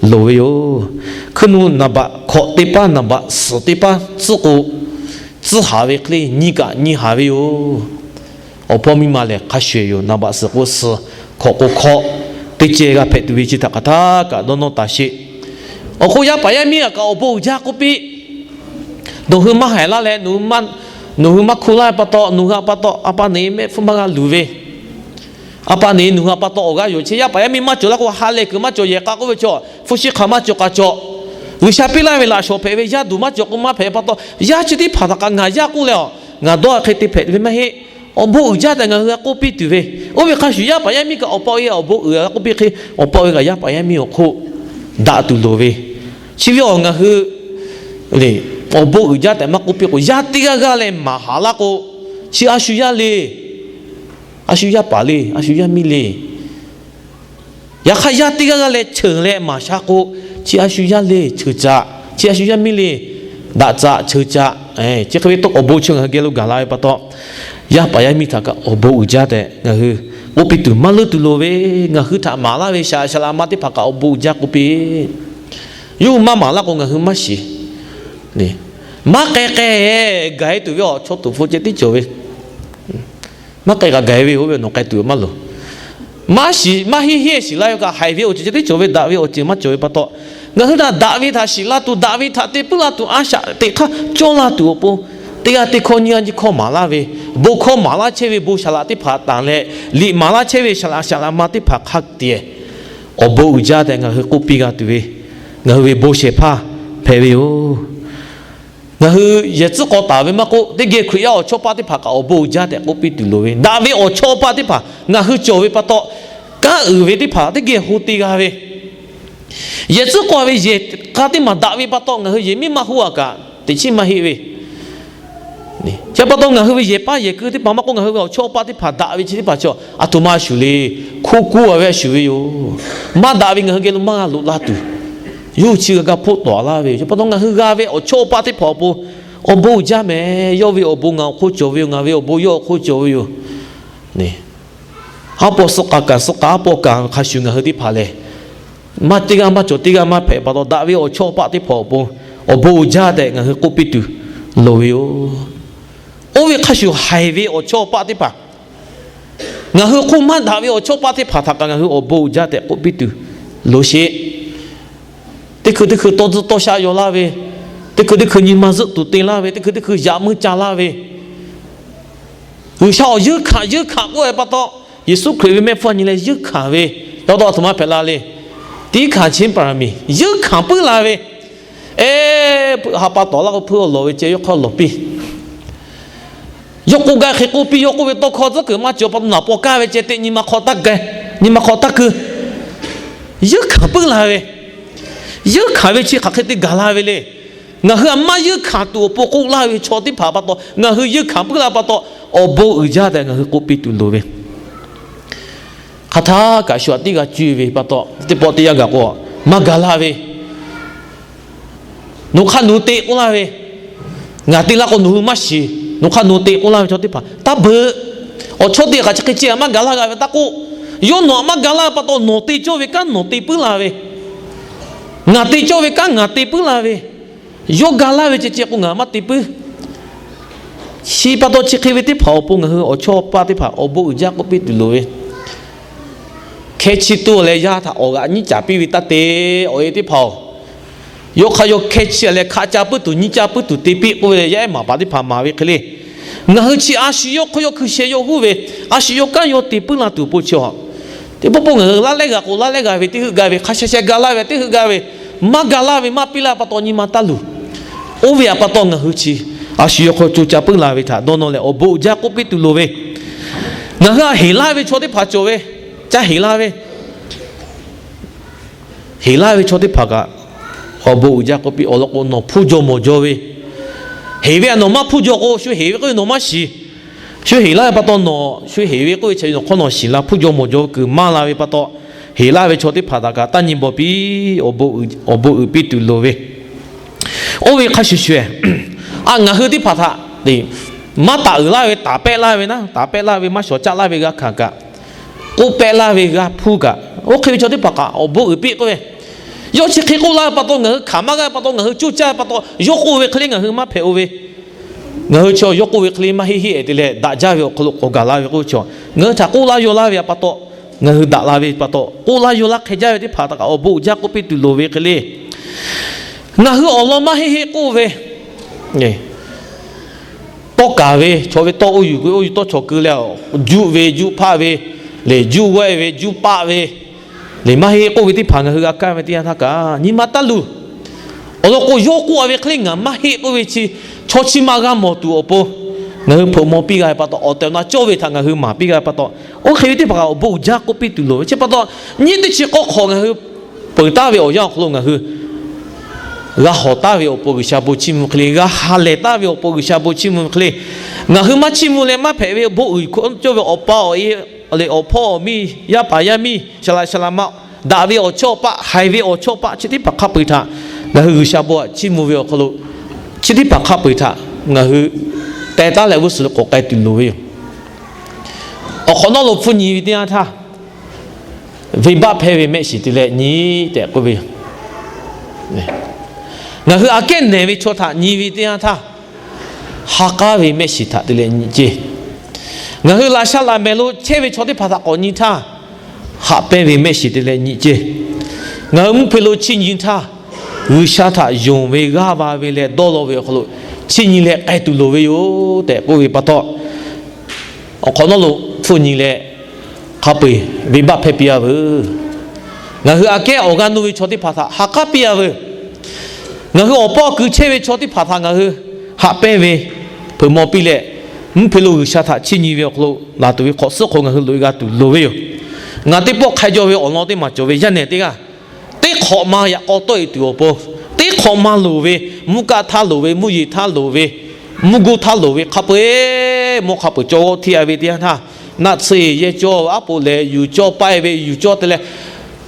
loˍ ve yoˬ. Hkuiˉ nuˆ naˍ baꞈ hkawꞈ teˇ paˉ naˍ baꞈ suhˍ teˇ paˉ tcuhˉ k'o, tcuhˉ haˍ ve hk'e le nyi kaꞈ nyi haˍ ve yoˬ. Awˬ hpawˇ miˇ ma lehˬ hk'a shuˍ yoˬ. Naˍ baꞈ suhˍ k'o suhˍ, hkawꞈ k'o hkawꞈ, teˇ ceh g'a hpehꞈ tuˬ ve chi htaꞈ hk'aˬ htaˇ kaꞈ dawˇ nawˇ taˍ sheˍ. Awˬ hk'oˆ yaˇ paˍ yaˇ miˇ g'a kaꞈ awˬ bon uiˍ jaˇ k'oˆ piˇ. Nawˬ hui maˇ haiˬ laˇ leh, nawˬ hui maˇ hkuˇ laˇ ve pa taw, nawˬ hui a pa taw a pa neꞈ mehˆ hpfuhˇ maˇ g'a luˬ ve, a pa neꞈ nawˬ hui a pa taw awˬ g'aˇ yoˬ. Chi yaˇ paˍ yaˇ miˇ maˇ cawˬ laˇ k'o, ha lehˬ kuiˬ maˇ cawˬ, yehˬ k'a k'oˆ ve chaw, hpu shi hk'aˬ maˇ cawˬ k'a cawˬ. G'uiˬsha piˇ laˇ ve laꞈ shawˍ hpehꞈ ve yaˇ duˬ maˇ cawˬ k'o maˇ hpehꞈ pa taw, yaˇ chi teˇ hpaˍ htaꞈ kaꞈ ngaˬ yaˇ k'oˆ leh, ngaˬ dawˇ hk'e te hpehꞈ ve maˇ heˆ. Awˬ bon uiˍ jaˇ tehꞈ ngaˬ hui g'a k'oˆ piˇ tuˬ ve, oˇ ve hk'a shuˍ yaˇ paˍ yaˇ miˇ kaꞈ awˬ pa awˬ e awˬ bon uiˍ g'a k'oˆ piˇ hk'e, awˬ pa awˬ e kaꞈ yaˇ paˍ yaˇ miˇ awˬ hk'oˆ daꞈ tuˬ loˍ ve, chi ve awˬ ngaˬ hui awˬ bon uiˍ jaˇ tehꞈ maˇ k'oˆ piˇ k'o, yaˇ teˇ g'aˇ g'aˇ leh maˍ haˍ laˇ k'o, chi a shu yaˇ le, a shu yaˇ paˍ le, a shu yaˇ miˇ le. Yaꞈ hk'aˇ, yaˇ teˇ g'aˇ g'aˇ leh cheuˬ leh maˍ sha k'o, chi a shu yaˇ le cheuˬ caꞈ, chi a shu yaˇ miˇ le daꞈ caꞈ cheuˬ caꞈ. Chi hk'e ve tawˇ awˬ bon chi ngaˬ hui geh lo gaˬ la ve pa taw, yaˇ paˍ yaˇ miˇ htaꞈ kaꞈ awˬ bon uiˍ jaˇ tehꞈ ngaˬ hui k'oˆ piˇ tuˬ maˇ leuˉ tuˬ loˍ ve, ngaˬ hui htaꞈ maˍ laˇ ve shaˍ laꞈ ma teˇ hpaˍ kaꞈ awˬ bon uiˍ jaˇ k'oˆ piˇ. Yawˇ hui maˇ maˍ laˇ k'o ngaˬ hui maˇ shiˍ. Maˇ k'ai k'ai gaˬ e tuˬ ve awˬ chawˇ tuˬ hpu ceh tiˉ cawˬ ve. Maˇ k'ai kaꞈ gaˬ e ve, oˇ ve nawˬ k'ai tuˬ maˇ loˍ. Maˇ shiˍ, maˇ heˆ heˆ shiˍ laˇ ve kaꞈ, haiˬ ve awˬ ceuˬ ceh tiˉ cawˬ ve, daꞈ ve awˬ ceuˬ maˇ cawˬ ve pa taw, ngaˬ hui htaꞈ daꞈ ve htaꞈ shiˍ la tuˬ, daꞈ ve htaꞈ te puiˉ la tuˬ, a shaꞈ teꞈ hk'aˇ cawˇ la tuˬ awˬ pon, teˇ g'aˇ teˇ hkawˇ nyiˇ g'aˇ nyiˇ hkawˇ maˍ laˇ ve, bon hkawˇ maˍ laˇ chehˇ ve bon shaˍ laꞈ teˇ hpaˍ tanˬ leh, liꞈ maˍ laˇ chehˇ ve shaˍ laꞈ shaˍ laꞈ ma teˇ hpaˍ hk'a tiꞈ awˬ bon uiˍ jaˇ tehꞈ ngaˬ hui k'oˆ piˇ g'a tuˬ ve, ngaˬ hui ve bon shehˍ hpaˇ hpehꞈ ve yoˬ. Ngaˬ hui yehˬ tcuhˉ k'aw taˍ ve maˇ k'oˆ, teˇ geh Hkriꞈ yaˇ awˬ chawˇ paˆ teˇ hpaˍ kaꞈ awˬ bon uiˍ jaˇ tehꞈ k'oˆ piˇ tuˬ loˍ ve, daꞈ ve awˬ chawˇ paˆ teˇ hpaˍ ngaˬ hui cawˬ ve pa taw, kanˉ uiˍ ve teˇ hpaˍ teˇ geh ho te g'a ve, yehˬ tcuhˉ k'aw ve yehˬ k'a teˇ maˬ daꞈ ve pa taw, ngaˬ hui yehˬ miˇ maˇ hoˆ a kaꞈ teꞈ chiˉ maˇ heˆ ve. Chi pa taw ngaˬ hui ve yehˬ paˇ yehˬ keu teˇ hpaˍ maˇ k'oˆ, ngaˬ hui ve awˬ chawˇ paˆ teˇ hpaˍ daꞈ ve chi teˇ hpaˍ chaw, aˬ htoꞈ ma a shuˍ le, hkoˇ kuˉ a ve a shuˍ ve yoˬ. Maˇ daꞈ ve ngaˬ hui geh lo maˇ g'a loꞈ la tuˬ, yawˇ hui chi g'a hpuˆ tawˍ laˇ ve yoˬ. Chi pa taw ngaˬ hui g'a ve awˬ chawˇ paˆ teˇ hpaˍ awˬ pon awˬ bon uiˍ jaˇ mehˍ. Yawˇ ve awˬ bon ngaˬ awˬ hk'oˆ cawˬ ve yoˬ. Ngaˬ ve awˬ bon yawˇ awˬ hk'oˆ cawˬ ve yoˬ. Aˉ pawˇ suh k'a kaꞈ suh k'a, aˉ pawˇ kaꞈ hk'a shuˍ ngaˬ hui teˇ hpaˍ lehˬ, maˇ teˇ g'aˇ maˇ cawˬ teˇ g'aˇ maˇ hpehꞈ pa taw, daꞈ ve awˬ chawˇ paˆ teˇ hpaˍ awˬ pon awˬ bon uiˍ jaˇ tehꞈ ngaˬ hui k'oˆ piˇ tuˬ loˍ ve yoˬ. Oˇ ve hk'a shuˍ haiˬ ve awˬ chawˇ paˆ teˇ hpaˍ, ngaˬ hui hk'oˆ maˇ daꞈ ve awˬ chawˇ paˆ teˇ hpaˍ htaꞈ kaꞈ ngaˬ hui awˬ bon uiˍ jaˇ tehꞈ k'oˆ piˇ tuˬ loˍ sheˍ. Teˇ hkui teˇ hkui tawˇ tzuhˇ tawˇ sha yaw laˇ ve, teˇ hkui teˇ hkui nyi ma zuhˆ tuˬ te laˇ ve, teˇ hkui teˇ hkui yaꞈ meuˇ ca laˇ ve, G'uiˬsha awˬ yeunˇ hkanˍ yeunˇ hkanˍ k'oˆ ve pa taw, Yeˍsuˆ Hkriꞈ ve mehˆ hpfuhˇ nyi leh yeunˇ hkanˍ ve, yawˇ dawˇ aˬ htoꞈ ma hpehꞈ la le. Tiˉ hkanˍ chi paˍ miˬ yeunˇ hkanˍ puiˉ la ve, e, ha pa tawˍ laˇ k'o hpuiˇ awˬ lawˬ ve ceh yawˇ hk'aw lawˬ piˇ. Yawˇ k'oˆ gaˇ hk'e k'oˆ piˇ, yawˇ k'oˆ ve tawˇ hkawˇ tcuhˉ kuiˬ maˇ cawˬ pa taw, naˍ paw kaˇ ve ceh teˇ nyi ma hk'aw taˇ keu, nyi ma hk'aw taˇ keu. Yeunˇ hkanˍ puiˉ la ve, yeunˇ hkanˍ ve chi hk'aˬ hk'e te gaˬ la ve le. Ngaˬ hui a maˇ yeunˇ hkanˍ tuˬ awˬ pon k'oˆ laˇ ve chaw teˇ hpaˍ pa taw, ngaˬ hui yeunˇ hkanˍ puiˉ la pa taw, awˬ bon uiˍ jaˇ tehꞈ ngaˬ hui k'oˆ piˇ tuˬ loˍ ve. Hk'aˬ htaˇ kaꞈ shu aꞈ tiˉ g'a cuˇ ve pa taw, teˇ pawˆ teˇ yanˇ gaˬ k'o, maˇ ga laˇ ve, nawˬ hk'aˇ nawˬ hui te k'oˆ laˇ ve, ngaˬ te laˇ k'o nawˬ hui maˇ shiˍ, nawˬ hk'aˇ nawˬ hui te k'oˆ laˇ ve chaw teˇ hpaˍ taˇ beuꞈ. Awˬ chawˇ teˇ hpaˍ chi hk'e ceh maˇ ga laˇ g'a ve taˇ k'oˆ. Yawˇ nawˬ aꞈ maˇ ga laˇ ve pa taw, nawˬ te cawˇ ve kanˉ nawˬ te puiˉ la ve, ngaˬ te cawˇ ve kanˉ ngaˬ te puiˉ la ve, yawˇ ga laˇ ve ceh ceh k'o ngaˬ maˇ te puiˉ. Chi pa taw chi hk'e ve teˇ hpaˍ awˬ pon ngaˬ hui awˬ chawˇ paˆ teˇ hpaˍ awˬ bon uiˍ jaˇ k'oˆ piˇ tuˬ loˍ ve. Hkehˇ chiˇ tuˬ leh yaˇ htaꞈ awˬ g'aꞈ nyiˇ caˍ piˇ ve taˇ te, awˬ e teˇ hpaˍ-oˬ. Yawˇ hk'aˇ yawˇ hkehˇ chiˇ leh hkaˆ ca puiˉ tuˬ nyiˇ caˇ puiˉ tuˬ te piˇ k'oˆ ve leh, yaˇ ehˉ maˍ paˍ teˇ hpaˍ maˍ ve hk'e le. Ngaˬ hui chi a shu yawˇ hk'oˆ yawˇ hkui sheh yawˇ huˉ ve, a shu yawˇ kanˉ yawˇ te puiˉ la tuˬ awˬ pon chi a, teˇ pawˆ pawˆ ngaˬ hui laˇ lehˉ g'a k'o laˇ lehˉ g'a ve, teˇ heuˆ g'a ve, hk'a sheh sheh ga laˇ ve teˇ heuˆ g'a ve, maˇ ga laˇ ve maˇ piˇ laˇ pa taw nyi ma taˇ luˬ. Oˇ ve htaꞈ pa taw ngaˬ hui chi a shu yawˇ hk'aw co ca puiˉ la ve htaꞈ dawˇ nawˇ leh awˬ bon uiˍ jaˇ k'oˆ piˇ tuˬ loˍ ve. Ngaˬ hui a heˍ laˇ ve chaw teˇ hpaˍ cawˬ ve, caˇ heˍ laˇ ve, heˍ laˇ ve chaw teˇ hpaˍ kaꞈ, awˬ bon uiˍ jaˇ k'oˆ piˇ. Awˬ lawn k'o, nawˬ hpuˇ jaw mawˬ jaw ve, heˍ ve a nawˬ maˇ hpuˇ jaw k'o, shu heˍ ve k'oˆ ve nawˬ maˇ shiˍ. Shu heˍ laˇ ve pa taw, nawˬ shu heˍ ve k'oˆ ve chi nawˬ hk'aw nawˬ shiˍ la, hpuˇ jaw mawˬ jaw kuiˬ maˇ la ve pa taw, heˍ laˇ ve chaw teˇ hpaˍ htaꞈ kaꞈ taˇ nyi bawˬ piˇ, awˬ bon uiˍ piˇ tuˬ loˍ ve. Oˇ ve hk'a shuˍ shuˍ, a ngaˬ hui teˇ hpaˍ htaꞈ maˇ taˍ uiˍ laˇ ve, taˍ pehˆ laˇ ve naˉ, taˍ pehˆ laˇ ve, maˇ shawˍ caˆ laˇ ve g'a hkanˍ kaꞈ, k'oˆ pehˆ laˇ ve g'a hpuˇ kaꞈ, oˇ hk'e ve chaw teˇ hpaˍ kaꞈ awˬ bon uiˍ piˇ k'oˆ ve, yawˇ chi hk'e k'oˆ laˇ ve pa taw ngaˬ hui hkanˍ maˇ g'a ve pa taw, ngaˬ hui coˇ caˇ ve pa taw, yawˇ k'oˆ ve hk'e le ngaˬ hui maˇ hpehꞈ-o ve. Ngaˬ hui chi yawˇ k'oˆ ve hk'e le maˇ heˆ heˆ te leh daꞈ jaˇ ve awˬ hk'aw lo k'awꞈ gaˬ la ve k'oˆ ve chaw, ngaˬ hui htaꞈ k'oˆ laˇ yaw laˇ ve pa taw, ngaˬ hui daꞈ la ve pa taw, k'oˆ laˇ yaw laˇ hk'e jaˇ ve teˇ hpaˍ htaꞈ kaꞈ awˬ bon uiˍ jaˇ k'oˆ piˇ tuˬ loˍ ve hk'e le. Ngaˬ hui awˬ lawn maˇ heˆ heˆ k'oˆ ve, tawˇ kaˍ ve chaw ve tawˇ oˇ yuˬ keu oˇ yuˬ tawˇ chaw keu leh, juˆ ve juˆ hpaˆ ve, lehˬ juˆ g'awehˇ ve juˆ paˆ ve, lehˬ maˇ heˆ k'oˆ ve teˇ hpaˍ ngaˬ hui g'a kaˇ ve teˇ yanˇ htaˇ kaꞈ nyi ma taˇ luˬ. Awˬ lawn k'o, yawˇ k'oˆ-a ve hk'e le ngaˬ maˇ heˆ k'oˆ ve chi, chaw chi ma g'a mawˬ tuˬ awˬ pon ngaˬ hui hpeuꞈ maw piˇ g'a ve pa taw, awˬ tehˬ awˬ na cawˇ ve htaꞈ ngaˬ hui maˍ piˇ g'a ve pa taw, oˇ hk'e ve teˇ hpaˍ kaꞈ awˬ bon uiˍ jaˇ k'oˆ piˇ tuˬ loˍ ve chi pa taw, nyiˇ teˇ chi k'awˇ hk'awꞈ ngaˬ hui peuˬ taˍ ve awˬ yanˇ awˬ hk'aw lo ngaˬ hui g'a hawˬ taˍ ve awˬ pon G'uiˬsha bon chiˇ mvuh hk'e le, g'a ha lehˬ taˍ ve awˬ pon G'uiˬsha bon chiˇ mvuh hk'e le, ngaˬ hui maˇ chiˇ mvuh leh maˇ hpehꞈ ve bon uiˍ hk'oˆ cawˇ ve awˬ pa awˬ e, lehˬ awˬ hpawˇ awˬ miˇ, yaˇ paˍ yaˇ miˇ, saˍ laꞈ saˍ laꞈ ma, daꞈ ve awˬ chawˇ paˆ, haiˬ ve awˬ chawˇ paˆ chi teˇ hpaˍ hk'a peu-eˬ htaꞈ ngaˬ hui G'uiˬsha bon htaꞈ chiˇ mvuh ve awˬ hk'aw lo, chi teˇ hpaˍ hk'a peu-eˬ htaꞈ ngaˬ hui teh taˉ leh g'uˇ suhˍ lo k'awꞈ k'ai tuˬ loˍ ve yoˬ. Awˬ hk'awꞈ nawˉ lo hpfuhˇ nyi ve teˇ yanˇ htaˇ, venˇbaˆ hpehˇ ve mehˆ shiˍ te leh nyi tehꞈ k'oˆ ve yoˬ. Ngaˬ hui aꞈ kehˉ nehˬ ve chaw htaꞈ nyi ve teˇ yanˇ htaˇ, ha k'aˉ ve mehˆ shiˍ htaꞈ te leh nyi ceˇ. Ngaˬ hui laꞈ sha laꞈ mehˍ lo chehˇ ve chaw teˇ hpaˍ htaꞈ k'awꞈ nyi htaˇ, haꞈ pehnˇ ve mehˆ shiˍ te leh nyi ceˇ. Ngaˬ hui mvuhˇ hpe lo chiˇ nyi htaˇ, G'uiˬsha htaꞈ yonˍ ve g'aˇ va ve leh dawˇ law ve awˬ hk'aw lo chiˇ nyi leh k'ai tuˬ loˍ ve yoˬ tehꞈ k'oˆ ve pa taw, awˬ hk'awꞈ nawˉ lo hpfuhˇ nyi leh hk'a peu-eˬ venˇbaˆ hpehˇ piˇ-a veuˬ. Ngaˬ hui aꞈ kehˉ awˬ g'aˇ nuˇ ve chaw teˇ hpaˍ htaꞈ ha k'aˉ piˇ-a veuˬ. Ngaˬ hui awˬ paw ku chehˇ ve chaw teˇ hpaˍ htaꞈ ngaˬ hui haꞈ pehnˇ ve hpeuꞈ maw piˇ leh, mvuhˇ hpe lo G'uiˬsha htaꞈ chiˇ nyi ve awˬ hk'aw lo laˬ tuˬ ve hk'awꞈ suhˉ hk'aw ngaˬ hui loꞈ-e g'a tuˬ loˍ ve yoˬ. Ngaˬ teˇ pawˆ hk'a jaw ve awˬ lawn teˇ maˬ cawˬ ve yaˇ nehˬ teˇ g'aˇ, teˇ hk'awꞈ ma yaꞈ k'aw tawˆ-e tuˬ awˬ pon, teˇ hk'awꞈ ma loˍ ve, mvuhˇ kaˆ htaˇ loˍ ve, mvuhˇ yeˬ htaˇ loˍ ve, mvuhˇ goˇ htaˇ loˍ ve hk'a peu-eˬ, mawˇ hk'a peu-eˬ cawˇ g'awˇ hteˇ-a ve teˇ yanˇ htaˇ, naˆ tsuhˇ yeˬ yehˇ cawˇ, aˉ poꞈ lehˬ yuˬ cawˇ, paˆ-e ve yuˬ cawˇ te leh,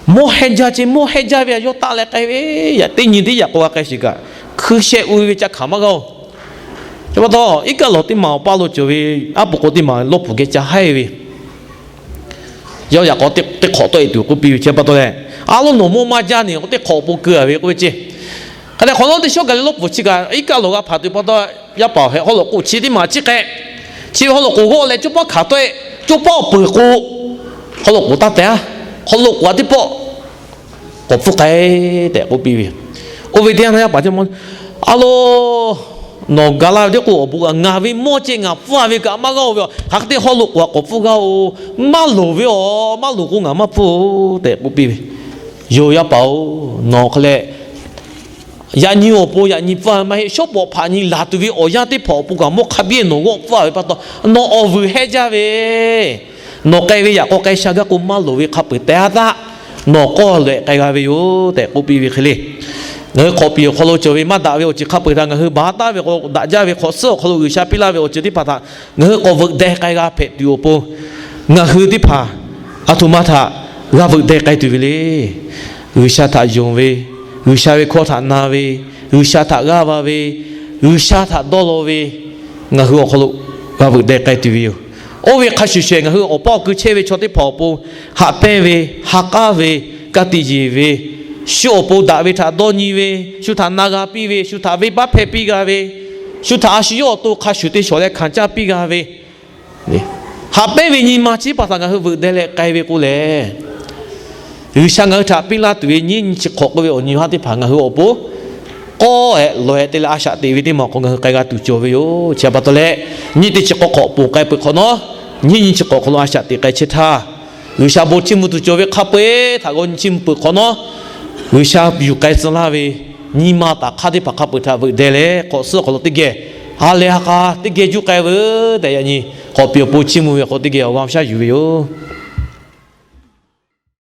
mawˇ heh jaˇ ce, mawˇ heh jaˇ ve a yawˇ taˆ leh k'ai ve, yaꞈ teˇ nyi teˇ yaꞈ k'aw g'a k'ai sheˍ kaꞈ, hkui sheh u ve ca hkanˍ maˇ g'a-oˬ. Chi pa taw, iˉ kaˆ lawˬ teˇ maˬ awˬ paˇ lo cawˬ ve aˉ poꞈ k'o teˇ maˬ lawˇ puˍ geh ca haiˉ ve yawˇ yaꞈ k'aw teˇ hk'awꞈ tawˆ-e tuˬ k'oˆ piˇ ve chi pa taw leh, a loˉ nawˬ mawˇ maˇ jaˇ ne k'o, teˇ hk'awꞈ awˬ pon keu-a ve k'oˆ ve ceˇ. Hk'a dehꞈ hk'awꞈ nawˉ teˇ shawˉ gaˬ leh lawˇ puˍ chi kaꞈ iˉ kaˆ lawˬ g'a hpanˍ tuˬ pa taw, yaˇ paˍ hehꞈ haw loꞈ k'oˍ chi teˇ maˬ chi k'ai, chi ve haw loꞈ k'oˍ g'awˇ leh cawˇ paˉ hkanˍ tawˆ-e, cawˇ paˉ awˬ peuˬ k'o, haw loꞈ k'oˍ taˇ tehꞈ-a, haw loꞈ k'oˍ a teˇ pawˆ k'awꞈ pfuhˇ k'ai tehꞈ k'oˆ piˇ ve. Oˇ ve teˇ yanˇ htaˇ yaˇ paˍ teˇ maˬ, a loˉ, nawˬ ga laˇ ve teˇ k'o awˬ bon kaꞈ ngaˬ ve mawˇ ceh ngaˬ pfuhˇ-a ve kaꞈ maˇ g'a-oˬ ve, hk'aˬ hk'e te haw loꞈ k'oˍ a k'awꞈ pfuhˇ g'a-oˬ. Maˇ loˍ ve awˬ, maˇ loˍ k'o ngaˬ maˇ pfuhˇ-oˬ tehꞈ k'oˆ piˇ ve. Yoˬ, yaˇ paˍ-oˬ, nawˬ hk'e leh yaꞈ nyi awˬ pon yaꞈ nyi pfuhˇ-a ve maˇ heˆ. Shawˉ pawˍ hpaꞈ nyi laˬ tuˬ ve awˬ yanˇ teˇ hpaˍ awˬ pon kaꞈ mawˇ hk'a biˇ nawˬ g'awˇ pfuhˇ-a ve pa taw, nawˬ awˬ vuiˬ heh jaˇ ve, nawˬ k'ai ve yaꞈ k'aw k'ai sha gaˇ k'o maˇ loˍ ve hk'a peu-eˬ tehꞈ-a htaˇ, nawˬ k'awˇ lehꞈ k'ai g'a ve yoˬ tehꞈ k'oˆ piˇ ve hk'e le. Ngaˬ hui hk'awꞈ piˍ awˬ hk'aw lo cawˬ ve maˇ daꞈ ve awˬ ceuˬ hk'a peu-eˬ htaꞈ ngaˬ hui baˬ taˍ ve k'o, daꞈ jaˇ ve hk'awꞈ suhˉ awˬ hk'aw lo G'uiˬsha piˇ laˇ ve awˬ ceuˬ teˇ hpaˍ htaꞈ ngaˬ hui k'awꞈ veuꞈ deh k'ai g'a hpehꞈ tuˬ awˬ pon, ngaˬ hui teˇ hpaˍ a htoꞈ ma htaꞈ g'a veuꞈ deh k'ai tuˬ ve le. G'uiˬsha htaꞈ yonˍ ve, G'uiˬsha ve hkawˇ htaꞈ na ve, G'uiˬsha htaꞈ g'aˇ va ve, G'uiˬsha htaꞈ dawˇ law ve, ngaˬ hui awˬ hk'aw lo g'a veuꞈ deh k'ai tuˬ ve yoˬ. Oˇ ve hk'a shuˍ shuˍ ngaˬ hui awˬ paˇ awˬ ku chehˇ ve chaw teˇ hpaˍ awˬ pon haꞈ pehnˇ ve, ha k'aˉ ve, ka tiꞈ yeˬ ve, shu awˬ pon daꞈ ve htaꞈ dawˇ nyi ve, shu htaꞈ na g'a piˇ ve, shu htaꞈ venˇbaˆ hpehˇ piˇ g'a ve, shu htaꞈ a shu yawˇ awˬ to hk'a shuˍ te shawˍ leh hkanˍ caˇ piˇ g'a ve, haꞈ pehnˇ ve nyi ma chi teˇ hpaˍ htaꞈ ngaˬ hui veuꞈ deh leh k'ai ve k'o lehˬ, G'uiˬsha ngaˬ hui htaꞈ piˇ laˇ tuˬ ve nyiˇ nyi chi hk'awꞈ k'oˆ ve awˬ nyi haˉ teˇ hpaˍ ngaˬ hui awˬ pon k'awˇ-ehˍ lawˬ-ehˍ te leh a shaꞈ teꞈ ve teˇ maˬ awˬ hk'aw ngaˬ hui k'ai g'a tuˬ cawˬ ve yoˬ. Chi pa taw leh, nyiˇ teˇ chi k'awꞈ hk'awꞈ ponˬ k'ai peuˬ hk'awꞈ nawˉ, nyiˇ nyi chi k'awꞈ hk'aw lo a shaꞈ teꞈ k'ai chehˇ htaˇ, G'uiˬsha bon chiˇ mvuh tuˬ cawˬ ve hk'a peu-eˬ htaꞈ g'aw nyi chiˇ mvuh peuˬ hk'awꞈ nawˉ, G'uiˬsha yuˬ k'ai tcuh laˇ ve nyi ma taˍ hk'aˇ teˇ hpaˍ hk'a peu-eˬ htaꞈ veuꞈ deh leh, hk'awꞈ suhˉ awˬ hk'aw lo teˇ geh ha lehˬ ha k'a teˇ geh juˇ k'ai veuˬ tehꞈ yaꞈ nyi k'awꞈ piˍ awˬ pon chiˇ mvuh ve awˬ hk'aw teˇ geh awˬ g'aˇ awˬ shaˉ yuˬ ve yoˬ.